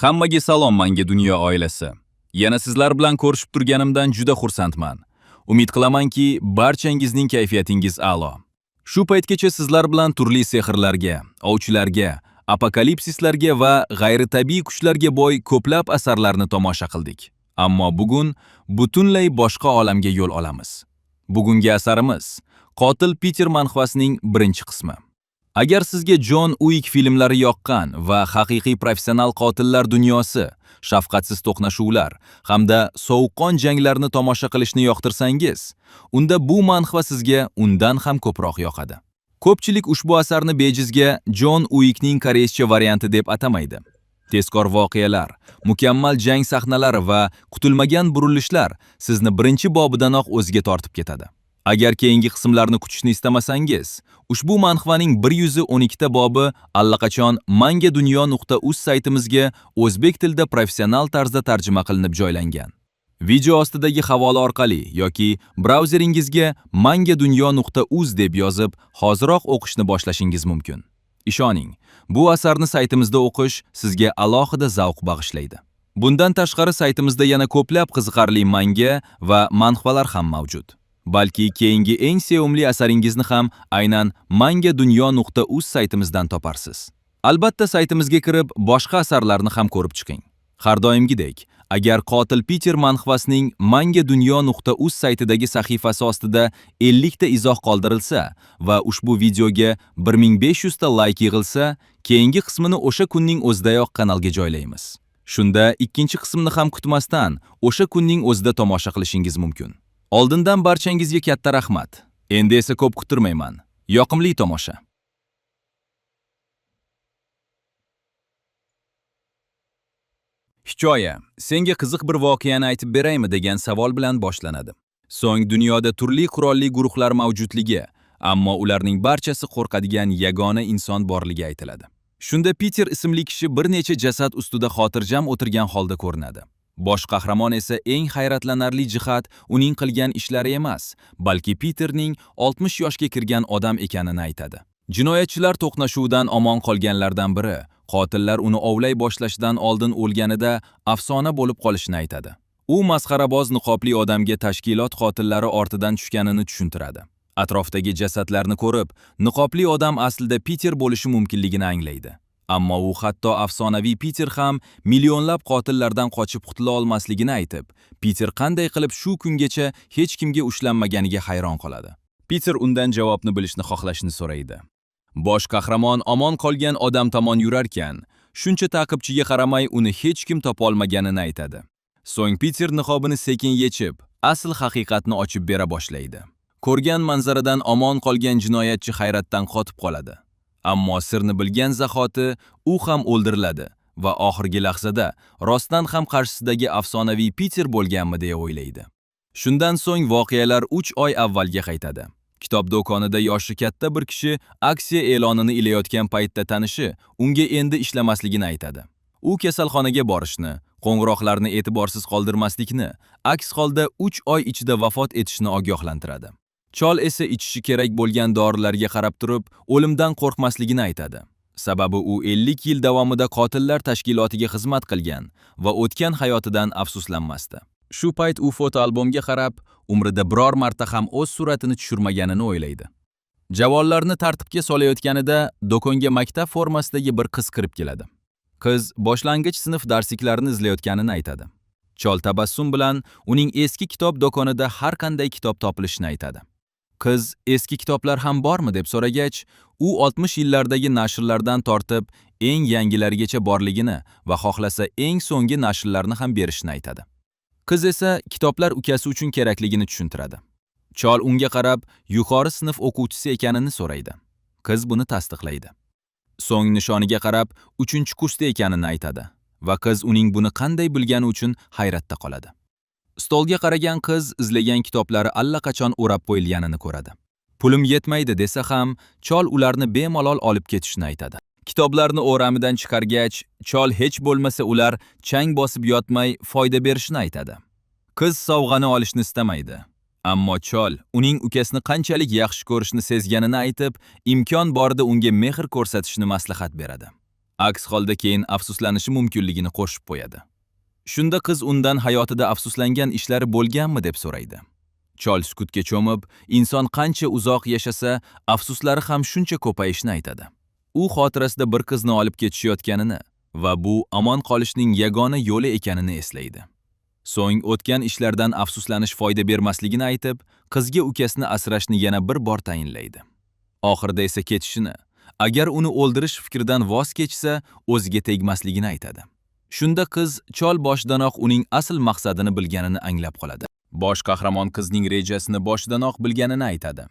Hammaga salom Manga Dunyo oilasi. Yana sizlar bilan ko'rishib turganimdan juda xursandman. Umid qilamanki, barchangizning kayfiyatingiz a'lo. Shu paytgacha sizlar bilan turli sehrlarga, ovchilarga, apokalipsislarga va g'ayritabiiy kuchlarga boy ko'plab asarlarni tomosha qildik. Ammo bugun butunlay boshqa olamga yo'l olamiz. Bugungi asarimiz Qotil Piter manhvasining birinchi qismi. Agar sizga John Uik filmlari yoqqan va haqiqiy professional qotillar dunyosi, shafqatsiz to'qnashuvlar hamda sovuqqon janglarni tomosha qilishni yoqtirsangiz, unda bu manhva sizga undan ham ko'proq yoqadi. Ko'pchilik ushbu asarni bejizga John Uikning koreyscha varianti deb atamaydi. Tezkor voqealar, mukammal jang sahnalari va kutilmagan burilishlar sizni birinchi bobidanoq o'ziga tortib ketadi. Agar keyingi qismlarni kutishni istamasangiz, ushbu manhvaning 112 ta bobi allaqachon mangadunyo.uz saytimizga o'zbek tilida professional tarzda tarjima qilinib joylangan. Video ostidagi havola orqali yoki brauzeringizga mangadunyo.uz deb yozib, hoziroq o'qishni boshlashingiz mumkin. Ishoning, bu asarni saytimizda o'qish sizga alohida zavq bag'ishlaydi. Bundan tashqari saytimizda yana ko'plab qiziqarli manga va manhvalar ham mavjud. Balki keyingi eng sevimli asaringizni ham aynan mangadunyo.uz saytimizdan toparsiz. Albatta saytimizga kirib, boshqa asarlarni ham ko'rib chiqing. Har doimgidek, agar Qotil Piter manhvasining mangadunyo.uz saytidagi sahifasi ostida 50 ta izoh qoldirilsa va ushbu videoga 1500 ta layk yig'ilsa, keyingi qismini o'sha kunning o'zidayoq kanalga joylaymiz. Shunda ikkinchi qismni ham kutmasdan o'sha kunning o'zida tomosha qilishingiz mumkin. Oldindan barchangizga katta rahmat. Endi esa ko'p kuttirmayman. Yoqimli tomosha. Hikoya, senga qiziq bir voqeani aytib beraymi degan savol bilan boshlanadi. So'ng dunyoda turli qurolli guruhlar mavjudligi, ammo ularning barchasi qo'rqadigan yagona inson borligi aytiladi. Shunda Piter ismli kishi bir necha jasad ustida xotirjam o'tirgan holda ko'rinadi. Bosh qahramon esa eng hayratlanarli jihat uning qilgan ishlari emas, balki Piterning 60 yoshga kirgan odam ekanini aytadi. Jinoyatchilar to'qnashuvidan omon qolganlardan biri, qotillar uni ovlay boshlashidan oldin o'lganida afsona bo'lib qolishini aytadi. U masxaraboz niqobli odamga tashkilot qotillari ortidan tushganini tushuntiradi. Atrofdagi jasadlarni ko'rib, niqobli odam aslida Piter bo'lishi mumkinligini anglaydi. Ammo u hatto afsonaviy Piter ham millionlab qotillardan qochib qutula olmasligini aytib, Piter qanday qilib shu kungacha hech kimga ushlanmaganiga hayron qoladi. Piter undan javobni bilishni xohlashini so'raydi. Bosh qahramon omon qolgan odam tomon yurarkan, shuncha ta'qibchiga qaramay uni hech kim topa olmaganini aytadi. So'ng Piter niqobini sekin yechib, asl haqiqatni ochib bera boshlaydi. Ko'rgan manzaradan omon qolgan jinoyatchi hayratdan qotib qoladi. Ammo sirni bilgan zahoti u ham o'ldiriladi va oxirgi lahzada rostdan ham qarshisidagi afsonaviy Piter bo'lganmi deya o'ylaydi. Shundan so'ng voqealar 3 oy avvalga qaytadi. Kitob do'konida yoshi katta bir kishi aksiya e'lonini ilayotgan paytda tanishi unga endi ishlamasligini aytadi. U kasalxonaga borishni, qo'ng'iroqlarni e'tiborsiz qoldirmaslikni, aks holda 3 oy ichida vafot etishini ogohlantiradi. Chol esa ichishi kerak bo'lgan dorilarga qarab turib, o'limdan qo'rqmasligini aytadi. Sababi u 50 yil davomida qotillar tashkilotiga xizmat qilgan va o'tgan hayotidan afsuslanmasdi. Shu payt u fotoalbomga qarab, umrida biror marta ham o'z suratini tushirmaganini o'ylaydi. Javollarni tartibga solayotganida do'konga maktab formasidagi bir qiz kirib keladi. Qiz boshlang'ich sinf darsliklarini izlayotganini aytadi. Chol tabassum bilan uning eski kitob do'konida har qanday kitob topilishini aytadi. Qiz eski kitoblar ham bormi deb so'ragach, u 60 yillardagi nashrlardan tortib eng yangilarigacha borligini va xohlasa eng so'nggi nashrlarni ham berishini aytadi. Qiz esa kitoblar ukasi uchun kerakligini tushuntiradi. Chol unga qarab yuqori sinf o'quvchisi ekanini so'raydi. Qiz buni tasdiqlaydi. So'ng nishoniga qarab 3-kursda ekanini aytadi va qiz uning buni qanday bilgani uchun hayratda qoladi. Stolga qaragan qiz izlagan kitoblari allaqachon o'rab qo'yilganini ko'radi. Pulim yetmaydi desa ham, chol ularni bemalol olib ketishini aytadi. Kitoblarni o'ramidan chiqargach, chol hech bo'lmasa ular chang bosib yotmay foyda berishini aytadi. Qiz sovg'ani olishni istamaydi. Ammo chol uning ukasini qanchalik yaxshi ko'rishini sezganini aytib, imkon borida unga mehr ko'rsatishni maslahat beradi. Aks holda keyin afsuslanishi mumkinligini qo'shib qo'yadi. Shunda qiz undan hayotida afsuslangan ishlari bo'lganmi deb so'raydi. Chol sukutga cho'mib, inson qancha uzoq yashasa, afsuslari ham shuncha ko'payishini aytadi. U xotirasida bir qizni olib ketishayotganini va bu omon qolishning yagona yo'li ekanini eslaydi. So'ng o'tgan ishlardan afsuslanish foyda bermasligini aytib, qizga ukasini asrashni yana bir bor tayinlaydi. Oxirida esa ketishini, agar uni o'ldirish fikridan voz kechsa, o'ziga tegmasligini aytadi. Shunda qiz chol boshidanoq uning asl maqsadini bilganini anglab qoladi. Bosh qahramon qizning rejasini boshidanoq bilganini aytadi.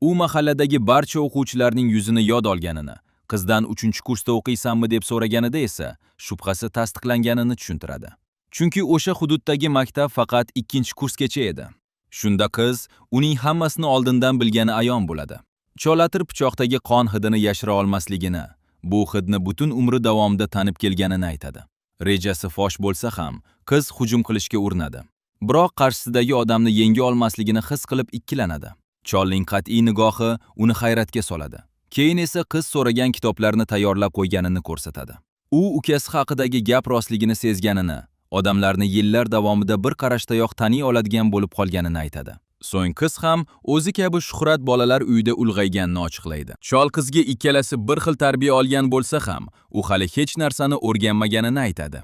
U mahalladagi barcha o'quvchilarning yuzini yod olganini, qizdan 3-kursda o'qiysanmi deb so'raganida esa shubhasi tasdiqlanganini tushuntiradi. Chunki o'sha hududdagi maktab faqat 2-kursgacha edi. Shunda qiz uning hammasini oldindan bilgani ayon bo'ladi. Chol atir pichoqdagi qon hidini yashira olmasligini, bu hidni butun umri davomida tanib kelganini aytadi. Rejasi fosh bo'lsa ham, qiz hujum qilishga urinadi. Biroq qarshisidagi odamni yenga olmasligini his qilib ikkilanadi. Cholning qat'iy nigohi uni hayratga soladi. Keyin esa qiz so'ragan kitoblarni tayyorlab qo'yganini ko'rsatadi. U ukasi haqidagi gap rostligini sezganini, odamlarni yillar davomida bir qarashdayoq taniy oladigan bo'lib qolganini aytadi. So'ng qiz ham o'zi kabi Shuhrat bolalar uyida ulg'ayganini ochiqlaydi. Chol qizga ikkalasi bir xil tarbiya olgan bo'lsa ham, u hali hech narsani o'rganmaganini aytadi.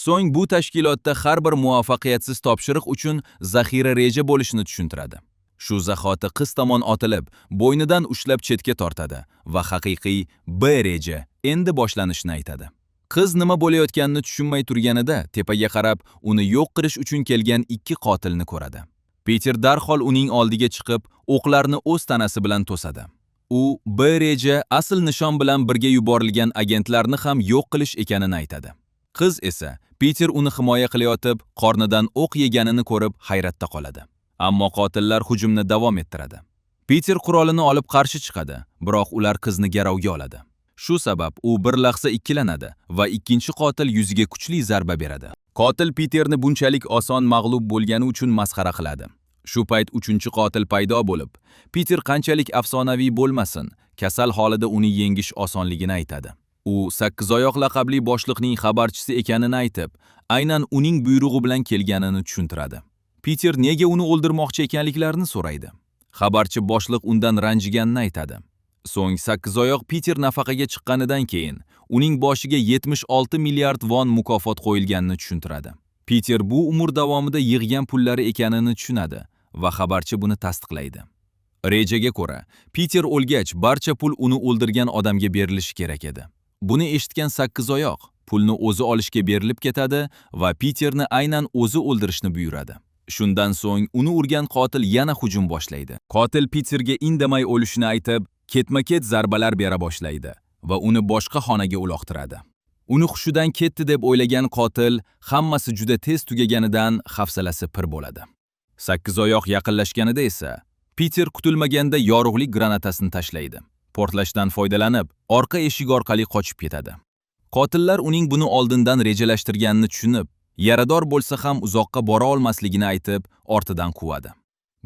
So'ng bu tashkilotda har bir muvaffaqiyatsiz topshiriq uchun zaxira reja bo'lishini tushuntiradi. Shu zahoti qiz tomon otilib, bo'ynidan ushlab chetga tortadi va haqiqiy B reja endi boshlanishini aytadi. Qiz nima bo'layotganini tushunmay turganida tepaga qarab, uni yo'q qilish uchun kelgan ikki qotilni ko'radi. Peter darhol uning oldiga chiqib, o'qlarni o'z tanasi bilan to'sadi. U B reja asl nishon bilan birga yuborilgan agentlarni ham yo'q qilish ekanini aytadi. Qiz esa Peter uni himoya qilayotib, qornidan o'q yeganini ko'rib hayratda qoladi. Ammo qotillar hujumni davom ettiradi. Peter qurolini olib qarshi chiqadi, biroq ular qizni garovga oladi. Shu sabab u bir lahza ikkilanadi va ikkinchi qotil yuziga kuchli zarba beradi. Qotil Peterni bunchalik oson mag'lub bo'lgani uchun masxara qiladi. Shu payt uchinchi qotil paydo bo'lib, Peter qanchalik afsonaviy bo'lmasin, kasal holida uni yengish osonligini aytadi. U Sakkizoyoq laqabli boshliqning xabarchisi ekanini aytib, aynan uning buyrug'i bilan kelganini tushuntiradi. Peter nega uni o'ldirmoqchi ekanliklarini so'raydi. Xabarchi boshliq undan ranjiganini aytadi. So'ng Sakkizoyoq Peter nafaqaga chiqqanidan keyin uning boshiga 76 milliard von mukofot qo'yilganini tushuntiradi. Peter bu umr davomida yig'gan pullari ekanini tushunadi va xabarchi buni tasdiqlaydi. Rejaga ko'ra, Peter o'lgach barcha pul uni o'ldirgan odamga berilishi kerak edi. Buni eshitgan Sakkizoyoq pulni o'zi olishga berilib ketadi va Peterni aynan o'zi o'ldirishni buyuradi. Shundan so'ng uni urgan qotil yana hujum boshlaydi. Qotil Peterga indamay o'lishini aytib, ketma-ket zarbalar bera boshlaydi va uni boshqa xonaga uloqtiradi. Uni hushidan ketdi deb o'ylagan qotil hammasi juda tez tugaganidan hafsalasi pir bo'ladi. Sakkizoyoq yaqinlashganida esa Peter kutilmaganda yorug'lik granatasini tashlaydi. Portlashdan foydalanib, orqa eshik orqali qochib ketadi. Qotillar uning buni oldindan rejalashtirganini tushunib, yarador bo'lsa ham uzoqqa bora olmasligini aytib, ortidan quvadi.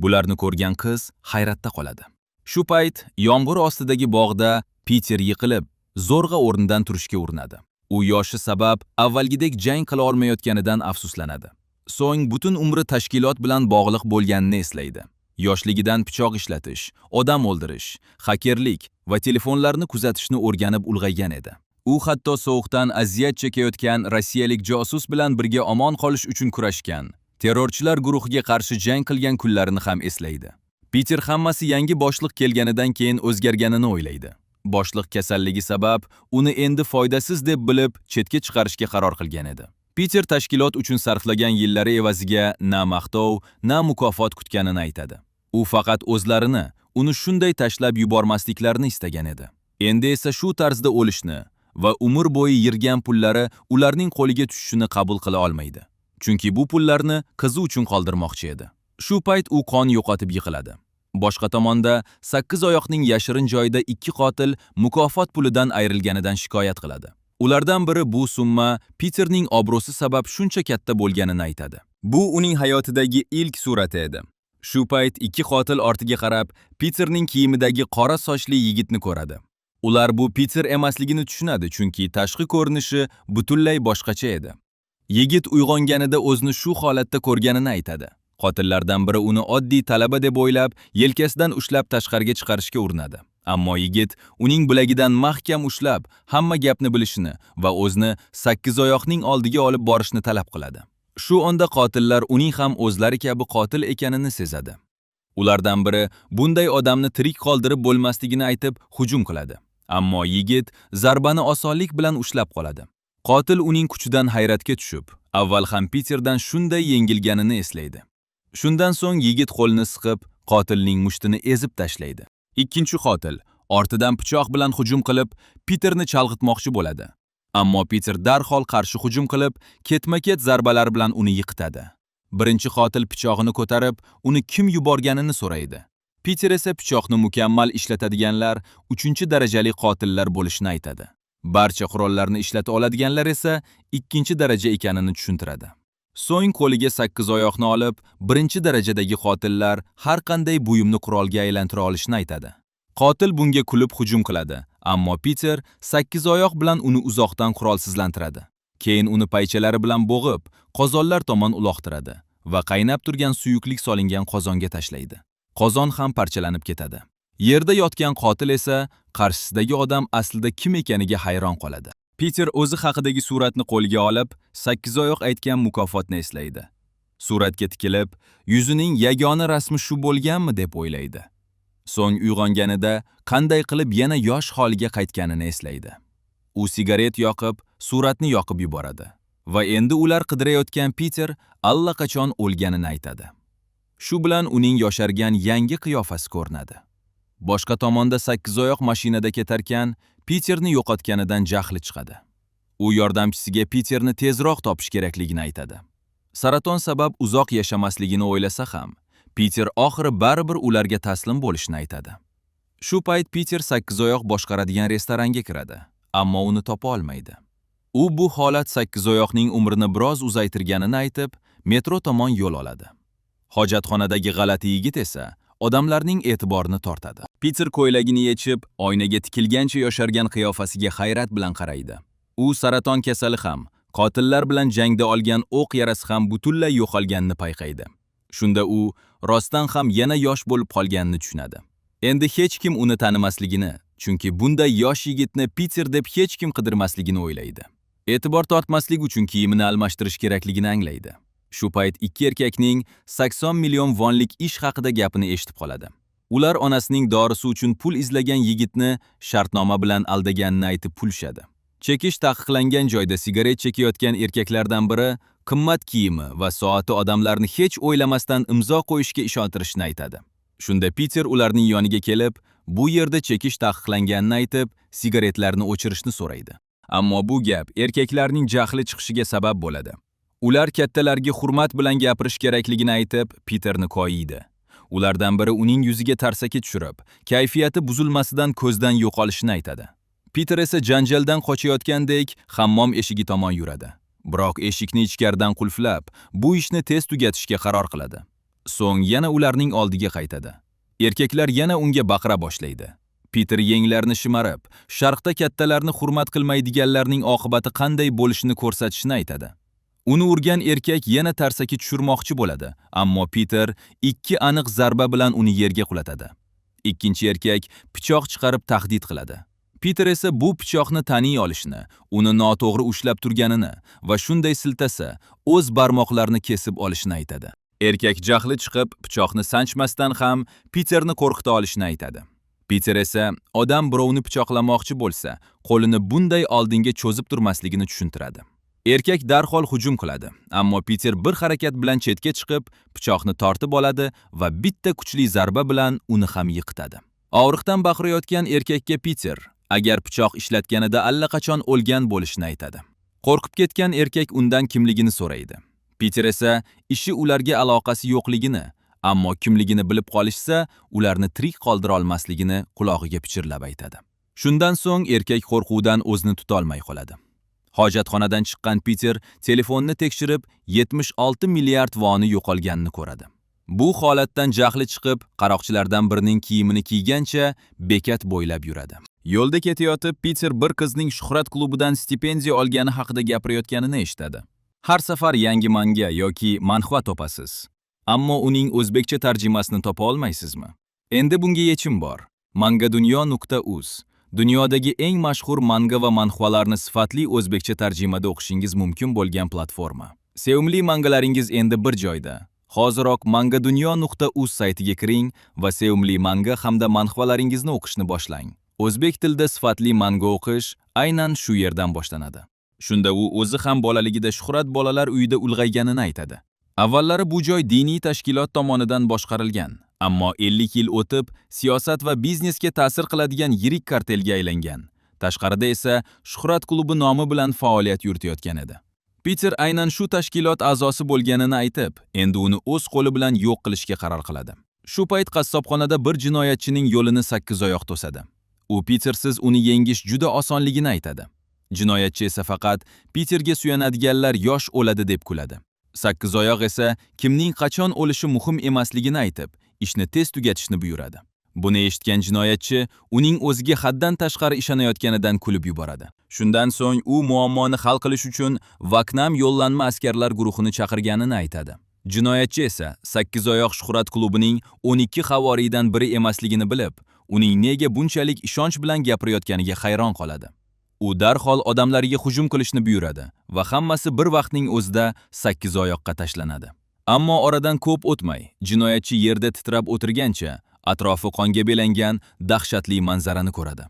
Bularni ko'rgan qiz hayratda qoladi. Shu payt yomg'ir ostidagi bog'da Peter yiqilib, zo'rg'a o'rnidan turishga urinadi. U yoshi sabab avvalgidek jang qila olmayotganidan afsuslanadi. So'ng butun umri tashkilot bilan bog'liq bo'lganini eslaydi. Yoshligidan pichoq ishlatish, odam o'ldirish, xakerlik va telefonlarni kuzatishni o'rganib ulg'aygan edi. U hatto sovuqdan aziyat chekayotgan rossiyalik josus bilan birga omon qolish uchun kurashgan, terrorchilar guruhiga qarshi jang qilgan kunlarini ham eslaydi. Peter hammasi yangi boshliq kelganidan keyin o'zgarganini o'ylaydi. Boshliq kasalligi sabab uni endi foydasiz deb bilib, chetga chiqarishga qaror qilgan edi. Peter tashkilot uchun sarflagan yillari evaziga na maqtov, na mukofot kutganini aytadi. U faqat o'zlarini, uni shunday tashlab yubormasliklarini istagan edi. Endi esa shu tarzda o'lishni va umr bo'yi yig'gan pullari ularning qo'liga tushishini qabul qila olmaydi. Chunki bu pullarni qizi uchun qoldirmoqchi edi. Shu payt u qon yo'qotib yiqiladi. Boshqa tomonda Sakkizoyoqning yashirin joyida ikki qotil mukofot pulidan ayrilganidan shikoyat qiladi. Ulardan biri bu summa Peterning obro'si sabab shuncha katta bo'lganini aytadi. Bu uning hayotidagi ilk surati edi. Shu payt ikki qotil ortiga qarab, Peterning kiyimidagi qora sochli yigitni ko'radi. Ular bu Peter emasligini tushunadi, chunki tashqi ko'rinishi butunlay boshqacha edi. Yigit uyg'onganida o'zini shu holatda ko'rganini aytadi. Qotillardan biri uni oddiy talaba deb o'ylab, yelkasidan ushlab tashqariga chiqarishga urinadi. Ammo yigit uning bilagidan mahkam ushlab, hamma gapni bilishini va o'zini sakkizoyoqning oldiga olib borishni talab qiladi. Shu onda qotillar uning ham o'zlari kabi qotil ekanini sezadi. Ulardan biri bunday odamni tirik qoldirib bo'lmasligini aytib hujum qiladi. Ammo yigit zarbani osonlik bilan ushlab qoladi. Qotil uning kuchidan hayratga tushib, avval ham Peterdan shunday yengilganini eslaydi. Shundan so'ng yigit qo'lini siqib, qotilning mushtini ezib tashlaydi. Ikkinchi qotil ortidan pichoq bilan hujum qilib, Peterni chalg'itmoqchi bo'ladi. Ammo Peter darhol qarshi hujum qilib, ketma-ket zarbalar bilan uni yiqitadi. Birinchi qotil pichog'ini ko'tarib, uni kim yuborganini so'raydi. Peter esa pichoqni mukammal ishlatadiganlar 3-darajali qotillar bo'lishini aytadi. Barcha qurollarni ishlata oladiganlar esa 2-daraja ekanini tushuntiradi. So'ng qo'liga sakkizoyoqni olib, 1-darajadagi qotillar har qanday buyumni qurolga aylantira olishini aytadi. Qotil bunga kulib hujum qiladi, ammo Peter sakkizoyoq bilan uni uzoqdan qurolsizlantiradi. Keyin uni paychalari bilan bo'g'ib, qozonlar tomon uloqtiradi va qaynab turgan suyuqlik solingan qozonga tashlaydi. Qozon ham parchalanib ketadi. Yerda yotgan qotil esa qarshisidagi odam aslida kim ekaniga hayron qoladi. Peter o'zi haqidagi suratni qo'lga olib, sakkizoyoq aytgan mukofotni eslaydi. Suratga tikilib, yuzining yagona rasmi shu bo'lganmi deb o'ylaydi. So'ng uyg'onganida qanday qilib yana yosh holiga qaytganini eslaydi. U sigaret yoqib, suratni yoqib yuboradi va endi ular qidirayotgan Peter allaqachon o'lganini aytadi. Shu bilan uning yoshargan yangi qiyofasi ko'rinadi. Boshqa tomonda sakkizoyoq mashinada ketarkan, Peterni yo'qotganidan jahli chiqadi. U yordamchisiga Peterni tezroq topish kerakligini aytadi. Saraton sabab uzoq yashamasligini o'ylasa ham, Peter oxiri baribir ularga taslim bo'lishini aytadi. Shu payt Peter sakkizoyoq boshqaradigan restoranga kiradi, ammo uni topa olmaydi. U bu holat sakkizoyoqning umrini biroz uzaytirganini aytib, metro tomon yo'l oladi. Hojatxonadagi g'alati yigit esa odamlarning e'tiborini tortadi. Peter ko'ylagini yechib, oynaga tikilgancha yoshargan qiyofasiga hayrat bilan qaraydi. U saraton kasali ham, qotillar bilan jangda olgan o'q yarasi ham butunlay yo'qolganini payqaydi. Shunda u rostdan ham yana yosh bo'lib qolganini tushunadi. Endi hech kim uni tanimasligini, chunki bunday yosh yigitni Peter deb hech kim qidirmasligini o'ylaydi. E'tibor tortmaslik uchun kiyimini almashtirish kerakligini anglaydi. Shu payt ikki erkakning 80 million vonlik ish haqida gapini eshitib qoladi. Ular onasining dorisi uchun pul izlagan yigitni shartnoma bilan aldaganini aytib kulishadi. Chekish taqiqlangan joyda sigaret chekayotgan erkaklardan biri qimmat kiyimi va soati odamlarni hech o'ylamasdan imzo qo'yishga ishontirishini aytadi. Shunda Peter ularning yoniga kelib, bu yerda chekish taqiqlanganini aytib, sigaretlarni o'chirishni so'raydi. Ammo bu gap erkaklarning jahli chiqishiga sabab bo'ladi. Ular kattalarga hurmat bilan gapirish kerakligini aytib, Peterni koyiydi. Ulardan biri uning yuziga tarsaki tushirib, kayfiyati buzilmasidan ko'zdan yo'qolishini aytadi. Peter esa janjaldan qochayotgandek hammom eshigi tomon yuradi. Biroq eshikni ichkaridan qulflab, bu ishni tez tugatishga qaror qiladi. So'ng yana ularning oldiga qaytadi. Erkaklar yana unga baqira boshlaydi. Peter yenglarini shimarib, sharqda kattalarni hurmat qilmaydiganlarning oqibati qanday bo'lishini ko'rsatishini aytadi. Uni urgan erkak yana tarsaki tushirmoqchi bo'ladi, ammo Peter ikki aniq zarba bilan uni yerga qulatadi. Ikkinchi erkak pichoq chiqarib tahdid qiladi. Peter esa bu pichoqni taniy olishini, uni noto'g'ri ushlab turganini va shunday siltasa, o'z barmoqlarini kesib olishini aytadi. Erkak jahli chiqib, pichoqni sanchmasdan ham Peterni qo'rqita olishini aytadi. Peter esa odam birovni pichoqlamoqchi bo'lsa, qo'lini bunday oldinga cho'zib turmasligini tushuntiradi. Erkak darhol hujum qiladi, ammo Peter bir harakat bilan chetga chiqib, pichoqni tortib oladi va bitta kuchli zarba bilan uni ham yiqitadi. Og'riqdan baqirayotgan erkakka Peter agar pichoq ishlatganida allaqachon o'lgan bo'lishini aytadi. Qo'rqib ketgan erkak undan kimligini so'raydi. Peter esa ishi ularga aloqasi yo'qligini, ammo kimligini bilib qolishsa, ularni tirik qoldira olmasligini qulog'iga pichirlab aytadi. Shundan so'ng erkak qo'rquvdan o'zini tuta olmay qoladi. Hojatxonadan chiqqan Peter telefonni tekshirib, 76 milliard voni yo'qolganini ko'radi. Bu holatdan jahli chiqib, qaroqchilardan birining kiyimini kiygancha bekat bo'ylab yuradi. Yo'lda ketayotib, Peter bir qizning Shuhrat klubidan stipendiya olgani haqida gapirayotganini eshitadi. Har safar yangi manga yoki manhwa topasiz. Ammo uning o'zbekcha tarjimasini topa olmaysizmi? Endi bunga yechim bor. Mangadunyo.uz dunyodagi eng mashhur manga va manhwalarni sifatli o'zbekcha tarjimada o'qishingiz mumkin bo'lgan platforma. Sevimli mangalaringiz endi bir joyda. Hoziroq mangadunyo.uz saytiga kiring va sevimli manga hamda manhwalaringizni o'qishni boshlang. O'zbek tilida sifatli manga o'qish aynan shu yerdan boshlanadi. Shunda u o'zi ham bolaligida Shuhrat bolalar uyida ulg'ayganini aytadi. Avvallari bu joy diniy tashkilot tomonidan boshqarilgan, ammo 50 yil o'tib, siyosat va biznesga ta'sir qiladigan yirik kartelga aylangan. Tashqarida esa Shuhrat klubi nomi bilan faoliyat yuritayotgan edi. Peter aynan shu tashkilot a'zosi bo'lganini aytib, endi uni o'z qo'li bilan yo'q qilishga qaror qiladi. Shu payt qassobxonada bir jinoyatchining yo'lini sakkizoyoq to'sadi. U Petersiz uni yengish juda osonligini aytadi. Jinoyatchi esa faqat Peterga suyanadiganlar yosh o'ladi deb kuladi. Sakkizoyoq esa kimning qachon o'lishi muhim emasligini aytib, ishni tez tugatishni buyuradi. Buni eshitgan jinoyatchi uning o'ziga haddan tashqari ishonayotganidan kulib yuboradi. Shundan so'ng u muammoni hal qilish uchun Vaknam yollanma askarlar guruhini chaqirganini aytadi. Jinoyatchi esa Sakkizoyoq Shuhrat klubining 12 havoriydan biri emasligini bilib, uning nega bunchalik ishonch bilan gapirayotganiga hayron qoladi. U darhol odamlariga hujum qilishni buyuradi va hammasi bir vaqtning o'zida sakkizoyoqqa tashlanadi. Ammo oradan ko'p o'tmay, jinoyatchi yerda titrab o'tirgancha, atrofi qonga belangan dahshatli manzarani ko'radi.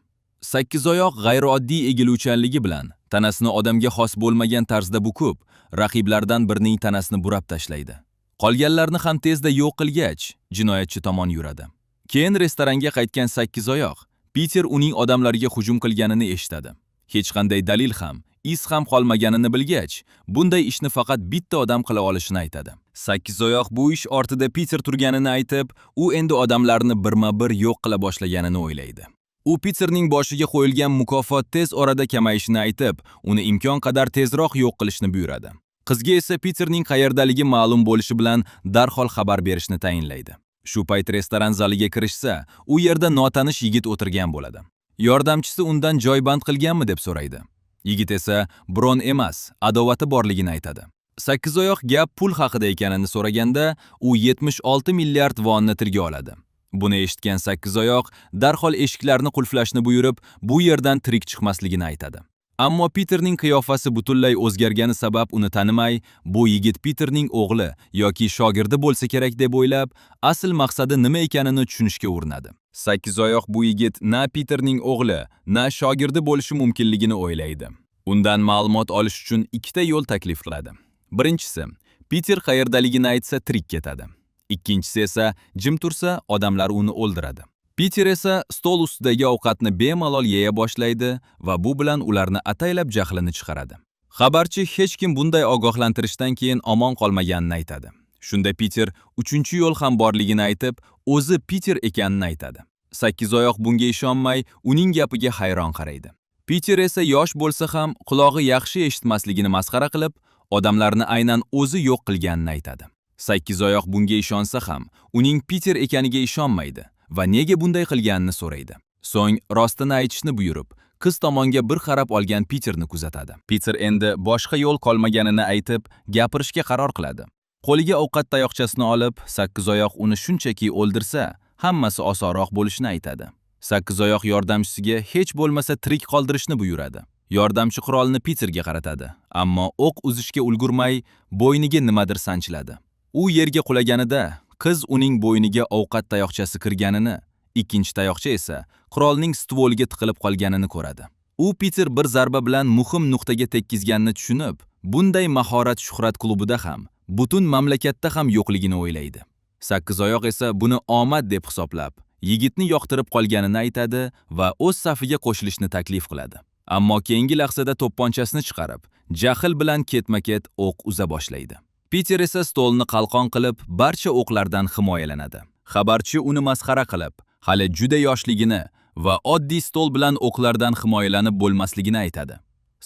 Sakkizoyoq g'ayrioddiy egiluvchanligi bilan tanasini odamga xos bo'lmagan tarzda bukib, raqiblardan birining tanasini burab tashlaydi. Qolganlarni ham tezda yo'q qilgach, jinoyatchi tomon yuradi. Keyin restoranga qaytgan sakkizoyoq Peter uning odamlariga hujum qilganini eshitadi. Hech qanday dalil ham, iz ham qolmaganini bilgach, bunday ishni faqat bitta odam qila olishini aytadi. Sakkizoyoq bu ish ortida Peter turganini aytib, u endi odamlarni birma-bir yo'q qila boshlaganini o'ylaydi. U Peterning boshiga qo'yilgan mukofot tez orada kamayishini aytib, uni imkon qadar tezroq yo'q qilishni buyuradi. Qizga esa Peterning qayerdaligi ma'lum bo'lishi bilan darhol xabar berishni tayinlaydi. Shu payt restoran zaliga kirishsa, u yerda notanish yigit o'tirgan bo'ladi. Yordamchisi undan joy band qilganmi deb so'raydi. Yigit esa bron emas, adovati borligini aytadi. Sakkizoyoq gap pul haqida ekanini so'raganda, u 76 milliard vonni tilga oladi. Buni eshitgan sakkizoyoq darhol eshiklarni qulflashni buyurib, bu yerdan tirik chiqmasligini aytadi. Ammo Peterning qiyofasi butunlay o'zgargani sabab uni tanimay, bu yigit Peterning o'g'li yoki shogirdi bo'lsa kerak deb o'ylab, asl maqsadi nima ekanini tushunishga urinadi. Sakkizoyoq bu yigit na Peterning o'g'li, na shogirdi bo'lishi mumkinligini o'ylaydi. Undan ma'lumot olish uchun ikkita yo'l taklif qiladi. Birinchisi, Peter qayerdaligini aytsa tirik ketadi. Ikkinchisi esa jim tursa odamlar uni o'ldiradi. Peter esa stol ustidagi ovqatni bemalol yeya boshlaydi va bu bilan ularni ataylab jahlini chiqaradi. Xabarchi hech kim bunday ogohlantirishdan keyin omon qolmaganini aytadi. Shunda Peter uchinchi yo'l ham borligini aytib, o'zi Peter ekanini aytadi. Sakkizoyoq bunga ishonmay, uning gapiga hayron qaraydi. Peter esa yosh bo'lsa ham qulog'i yaxshi eshitmasligini masxara qilib, odamlarni aynan o'zi yo'q qilganini aytadi. Sakkizoyoq bunga ishonsa ham, uning Peter ekaniga ishonmaydi va nega bunday qilganini so'raydi. So'ng rostini aytishni buyurib, qiz tomonga bir qarab olgan Peterni kuzatadi. Peter endi boshqa yo'l qolmaganini aytib, gapirishga qaror qiladi. Qo'liga ovqat tayoqchasini olib, sakkizoyoq uni shunchaki o'ldirsa, hammasi osonroq bo'lishini aytadi. Sakkizoyoq yordamchisiga hech bo'lmasa tirik qoldirishni buyuradi. Yordamchi qurolni Peterga qaratadi, ammo o'q uzishga ulgurmay, bo'yniga nimadir sanchiladi. U yerga qulaganida qiz uning bo'yniga ovqat tayoqchasi kirganini, ikkinchi tayoqcha esa qurolning stvoliga tiqilib qolganini ko'radi. U Peter bir zarba bilan muhim nuqtaga tekkizganini tushunib, bunday mahorat Shuhrat klubida ham, butun mamlakatda ham yo'qligini o'ylaydi. Sakkizoyoq esa buni omad deb hisoblab, yigitni yoqtirib qolganini aytadi va o'z safiga qo'shilishni taklif qiladi. Ammo keyingi lahzada to'pponchasini chiqarib, jahl bilan ketma-ket o'q uza boshlaydi. Peter esa stolni qalqon qilib, barcha o'qlardan himoyalanadi. Xabarchi uni masxara qilib, hali juda yoshligini va oddiy stol bilan o'qlardan himoyalanib bo'lmasligini aytadi.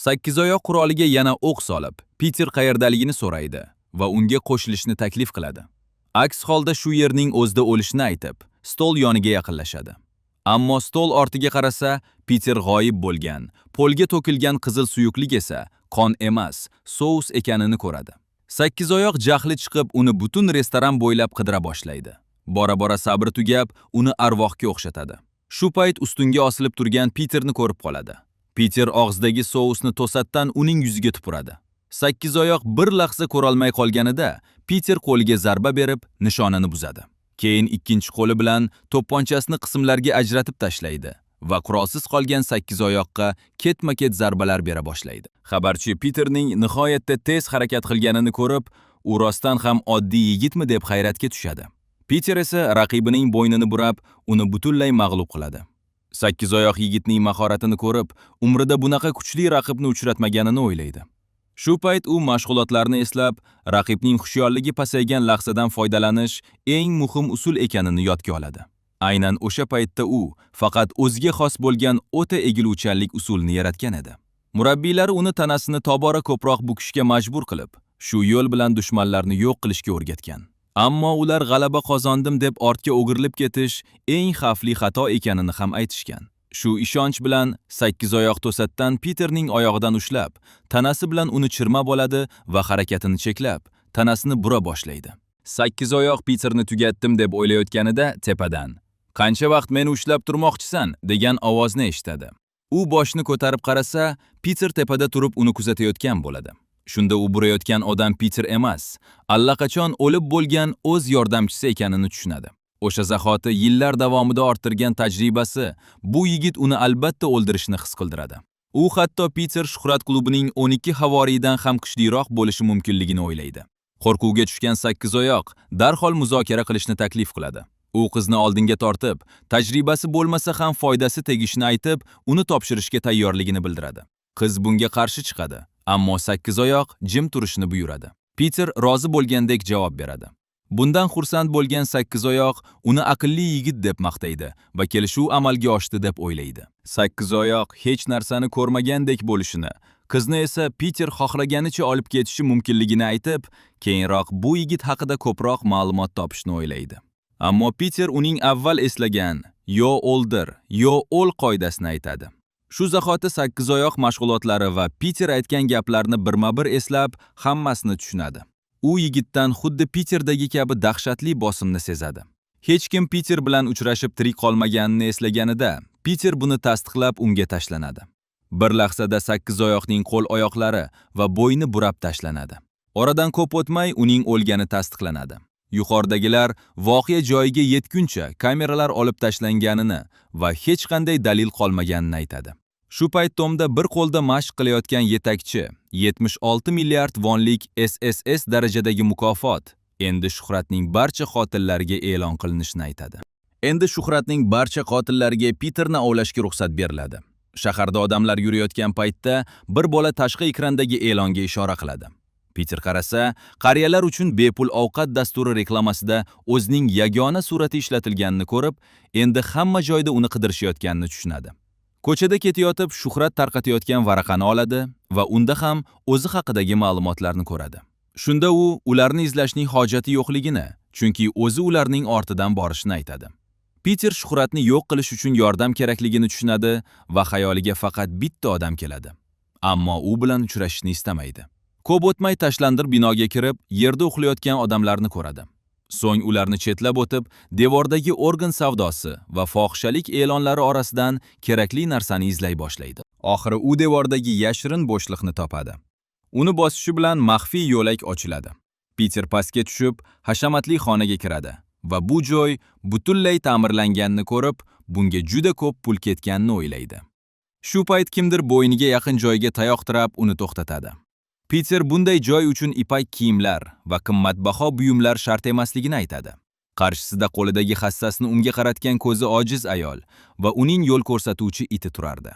Sakkizoyoq quroliga yana o'q solib, Peter qayerdaligini so'raydi va unga qo'shilishni taklif qiladi. Aks holda shu yerning o'zida o'lishini aytib, stol yoniga yaqinlashadi. Ammo stol ortiga qarasa, Piter g'oyib bo'lgan, polga to'kilgan qizil suyuqlik esa qon emas, sous ekanini ko'radi. Sakkizoyoq jahli chiqib, uni butun restoran bo'ylab qidira boshlaydi. Bora-bora sabri tugab, uni arvohga o'xshatadi. Shu payt ustunga osilib turgan Piterni ko'rib qoladi. Piter og'zidagi sousni to'satdan uning yuziga tupuradi. Sakkizoyoq bir lahza ko'rolmay qolganida, Piter qo'liga zarba berib, nishonani buzadi. Keyin ikkinchi qo'li bilan to'pponchasini qismlarga ajratib tashlaydi va qurolsiz qolgan sakkizoyoqqa ketma-ket zarbalar bera boshlaydi. Xabarchi Piterning nihoyatda tez harakat qilganini ko'rib, u rostdan ham oddiy yigitmi deb hayratga tushadi. Piter esa raqibining bo'ynini burab, uni butunlay mag'lub qiladi. Sakkizoyoq yigitning mahoratini ko'rib, umrida bunaqa kuchli raqibni uchratmaganini o'ylaydi. Shu payt u mashg'ulotlarni eslab, raqibning hushyorligi pasaygan lahzadan foydalanish eng muhim usul ekanini yodga oladi. Aynan o'sha paytda u faqat o'ziga xos bo'lgan o'ta egiluvchanlik usulini yaratgan edi. Murabbiylari uni tanasini tobora ko'proq bukishga majbur qilib, shu yo'l bilan dushmanlarni yo'q qilishga o'rgatgan. Ammo ular g'alaba qozondim deb ortga o'girilib ketish eng xavfli xato ekanini ham aytishgan. Shu ishonch bilan sakkizoyoq to'satdan Piterning oyog'idan ushlab, tanasi bilan uni chirmab oladi va harakatini cheklab, tanasini bura boshlaydi. Sakkizoyoq Piterni tugatdim deb o'ylayotganida tepadan "Qancha vaqt meni ushlab turmoqchisan?" degan ovozni eshitadi. U boshini ko'tarib qarasa, Piter tepada turib uni kuzatayotgan bo'ladi. Shunda u burayotgan odam Piter emas, allaqachon o'lib bo'lgan o'z yordamchisi ekanini tushunadi. O'sha zahoti yillar davomida orttirgan tajribasi bu yigit uni albatta o'ldirishini his qildiradi. U hatto Piter Shuhrat klubining 12 havoriyidan ham kuchliroq bo'lishi mumkinligini o'ylaydi. Qo'rquvga tushgan sakkizoyoq darhol muzokara qilishni taklif qiladi. U qizni oldinga tortib, tajribasi bo'lmasa ham foydasi tegishini aytib, uni topshirishga tayyorligini bildiradi. Qiz bunga qarshi chiqadi, ammo sakkizoyoq jim turishni buyuradi. Piter rozi bo'lgandek javob beradi. Bundan xursand bo'lgan sakkizoyoq uni aqlli yigit deb maqtaydi va kelishuv amalga oshdi deb o'ylaydi. Sakkizoyoq hech narsani ko'rmagandek bo'lishini, qizni esa Piter xohlaganicha olib ketishi mumkinligini aytib, keyinroq bu yigit haqida ko'proq ma'lumot topishni o'ylaydi. Ammo Piter uning avval eslagan yo o'ldir, yo o'l qoidasini aytadi. Shu zahoti sakkizoyoq mashg'ulotlari va Piter aytgan gaplarni birma-bir eslab, hammasini tushunadi. U yigitdan xuddi Piterdagi kabi dahshatli bosimni sezadi. Hech kim Piter bilan uchrashib tirik qolmaganini eslaganida, Piter buni tasdiqlab unga tashlanadi. Bir lahzada sakkizoyoqning qo'l-oyoqlari va bo'yni burab tashlanadi. Oradan ko'p o'tmay uning o'lgani tasdiqlanadi. Yuqoridagilar voqea joyiga yetguncha kameralar olib tashlanganini va hech qanday dalil qolmaganini aytadi. Shu payt Tomda bir qo'lda mashq qilayotgan yetakchi 76 milliard vonlik SSS darajadagi mukofot endi Shuhratning barcha qotillariga e'lon qilinishini aytadi. Endi Shuhratning barcha qotillariga Piterni ovlashga ruxsat beriladi. Shaharda odamlar yurayotgan paytda bir bola tashqi ekrandagi e'longa ishora qiladi. Piter qarasa, qariyalar uchun bepul ovqat dasturi reklamasida o'zining yagona surati ishlatilganini ko'rib, endi hamma joyda uni qidirishayotganini tushunadi. Ko'chada ketayotib shuhrat tarqatayotgan varaqani oladi va unda ham o'zi haqidagi ma'lumotlarni ko'radi. Shunda u ularni izlashning hojati yo'qligini, chunki o'zi ularning ortidan borishini aytadi. Piter shuhratni yo'q qilish uchun yordam kerakligini tushunadi va xayoliga faqat bitta odam keladi. Ammo u bilan uchrashishni istamaydi. Ko'p o'tmay tashlandiq binoga kirib, yerda uxlayotgan odamlarni ko'radi. So'ng ularni chetlab o'tib, devordagi organ savdosi va fohishalik e'lonlari orasidan kerakli narsani izlay boshlaydi. Oxiri u devordagi yashirin bo'shliqni topadi. Uni bosishi bilan maxfiy yo'lak ochiladi. Piter pastga tushib, hashamatli xonaga kiradi va bu joy butunlay ta'mirlanganini ko'rib, bunga juda ko'p pul ketganini o'ylaydi. Shu payt kimdir bo'yniga yaqin joyga tayoq tirab uni to'xtatadi. Piter bunday joy uchun ipak kiyimlar va qimmatbaho buyumlar shart emasligini aytadi. Qarshisida qo'lidagi hassasini unga qaratgan ko'zi ojiz ayol va uning yo'l ko'rsatuvchi iti turardi.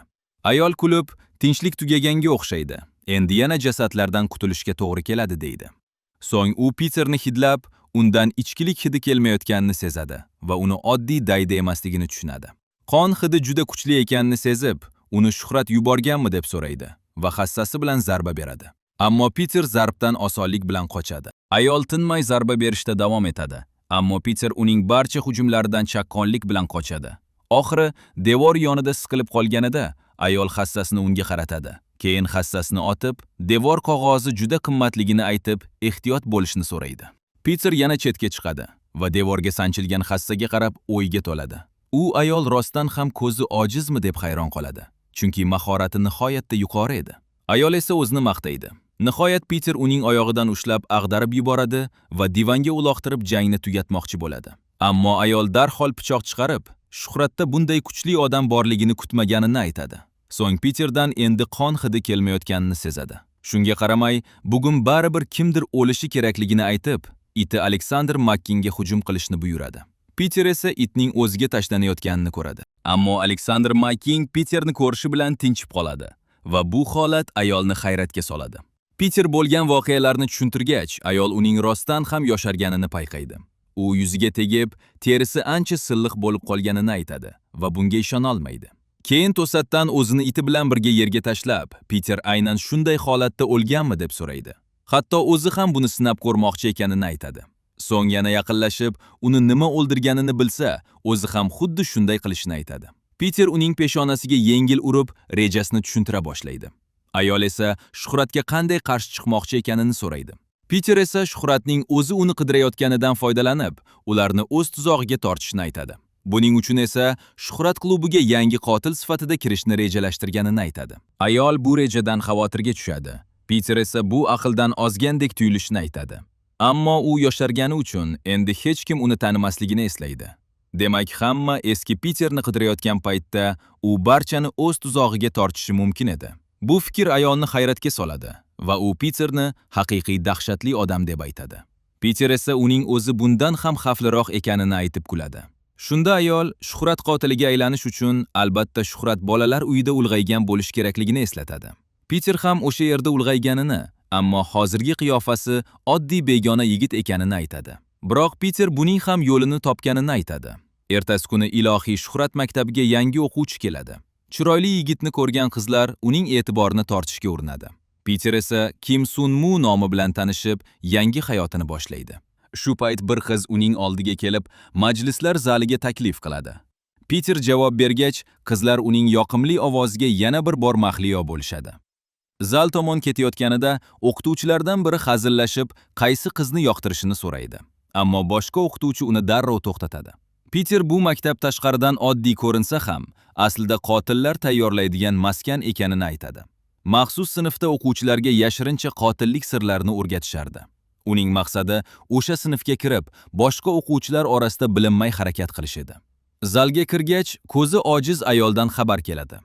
Ayol kulib, tinchlik tugaganga o'xshaydi. Endi yana jasadlardan qutulishga to'g'ri keladi deydi. So'ng u Piterni hidlab, undan ichkilik hidi kelmayotganini sezadi va uni oddiy daydi emasligini tushunadi. Qon hidi juda kuchli ekanini sezib, uni Shuhrat yuborganmi deb so'raydi va hassasi bilan zarba beradi. Ammo Piter zarbdan osonlik bilan qochadi. Ayol tinmay zarba berishda davom etadi. Ammo Piter uning barcha hujumlaridan chaqqonlik bilan qochadi. Oxiri devor yonida siqilib qolganida ayol hassasini unga qaratadi. Keyin hassasini otib, devor qog'ozi juda qimmatligini aytib, ehtiyot bo'lishni so'raydi. Piter yana chetga chiqadi va devorga sanchilgan hassaga qarab o'yga to'ladi. U ayol rostdan ham ko'zi ojizmi deb hayron qoladi, chunki mahorati nihoyatda yuqori edi. Ayol esa o'zini maqtaydi. Nihoyat Piter uning oyog'idan ushlab ag'darib yuboradi va divanga uloqtirib jangni tugatmoqchi bo'ladi. Ammo ayol darhol pichoq chiqarib, Shuhratda bunday kuchli odam borligini kutmaganini aytadi. So'ng Piterdan endi qon hidi kelmayotganini sezadi. Shunga qaramay, bugun baribir kimdir o'lishi kerakligini aytib, iti Aleksandr Makkinga hujum qilishni buyuradi. Piter esa itning o'ziga tashlanayotganini ko'radi. Ammo Aleksandr Makking Piterni ko'rishi bilan tinchib qoladi va bu holat ayolni hayratga soladi. Piter bo'lgan voqealarni tushuntirgach, ayol uning rostdan ham yosharganini payqaydi. U yuziga tegib, terisi ancha silliq bo'lib qolganini aytadi va bunga ishona olmaydi. Keyin to'satdan o'zini iti bilan birga yerga tashlab, Piter aynan shunday holatda o'lganmi deb so'raydi. Hatto o'zi ham buni sinab ko'rmoqchi ekanini aytadi. So'ng yana yaqinlashib, uni nima o'ldirganini bilsa, o'zi ham xuddi shunday qilishini aytadi. Piter uning peshonasiga yengil urib, rejasini tushuntira boshlaydi. Ayol esa Shuhratga qanday qarshi chiqmoqchi ekanini so'raydi. Piter esa Shuhratning o'zi uni qidirayotganidan foydalanib, ularni o'z tuzog'iga tortishini aytadi. Buning uchun esa Shuhrat klubiga yangi qotil sifatida kirishni rejalashtirganini aytadi. Ayol bu rejadan xavotirga tushadi. Piter esa bu aqldan ozgandek tuyulishini aytadi. Ammo u yoshargani uchun endi hech kim uni tanimasligini eslaydi. Demak, hamma eski Piterni qidirayotgan paytda u barchani o'z tuzog'iga tortishi mumkin edi. Bu fikr ayolni hayratga soladi va u Piterni haqiqiy dahshatli odam deb aytadi. Piter esa uning o'zi bundan ham xavfliroq ekanini aytib kuladi. Shunda ayol Shuhrat qotiliga aylanish uchun albatta Shuhrat bolalar uyida ulg'aygan bo'lish kerakligini eslatadi. Piter ham o'sha yerda ulg'ayganini, ammo hozirgi qiyofasi oddiy begona yigit ekanini aytadi. Biroq Piter buning ham yo'lini topganini aytadi. Ertasi kuni ilohiy Shuhrat maktabiga yangi o'quvchi keladi. Chiroyli yigitni ko'rgan qizlar uning e'tiborini tortishga urinadi. Piter esa Kim Sun Mu nomi bilan tanishib, yangi hayotini boshlaydi. Shu payt bir qiz uning oldiga kelib, majlislar zaliga taklif qiladi. Piter javob bergach, qizlar uning yoqimli ovoziga yana bir bor mahliyo bo'lishadi. Zal tomon ketayotganida o'qituvchilardan biri hazillashib, qaysi qizni yoqtirishini so'raydi. Ammo boshqa o'qituvchi uni darrov to'xtatadi. Piter bu maktab tashqaridan oddiy ko'rinsa ham, aslida qotillar tayyorlaydigan maskan ekanini aytadi. Maxsus sinfda o'quvchilarga yashirincha qotillik sirlarini o'rgatishardi. Uning maqsadi o'sha sinfga kirib, boshqa o'quvchilar orasida bilinmay harakat qilish edi. Zalga kirgach, ko'zi ojiz ayoldan xabar keladi.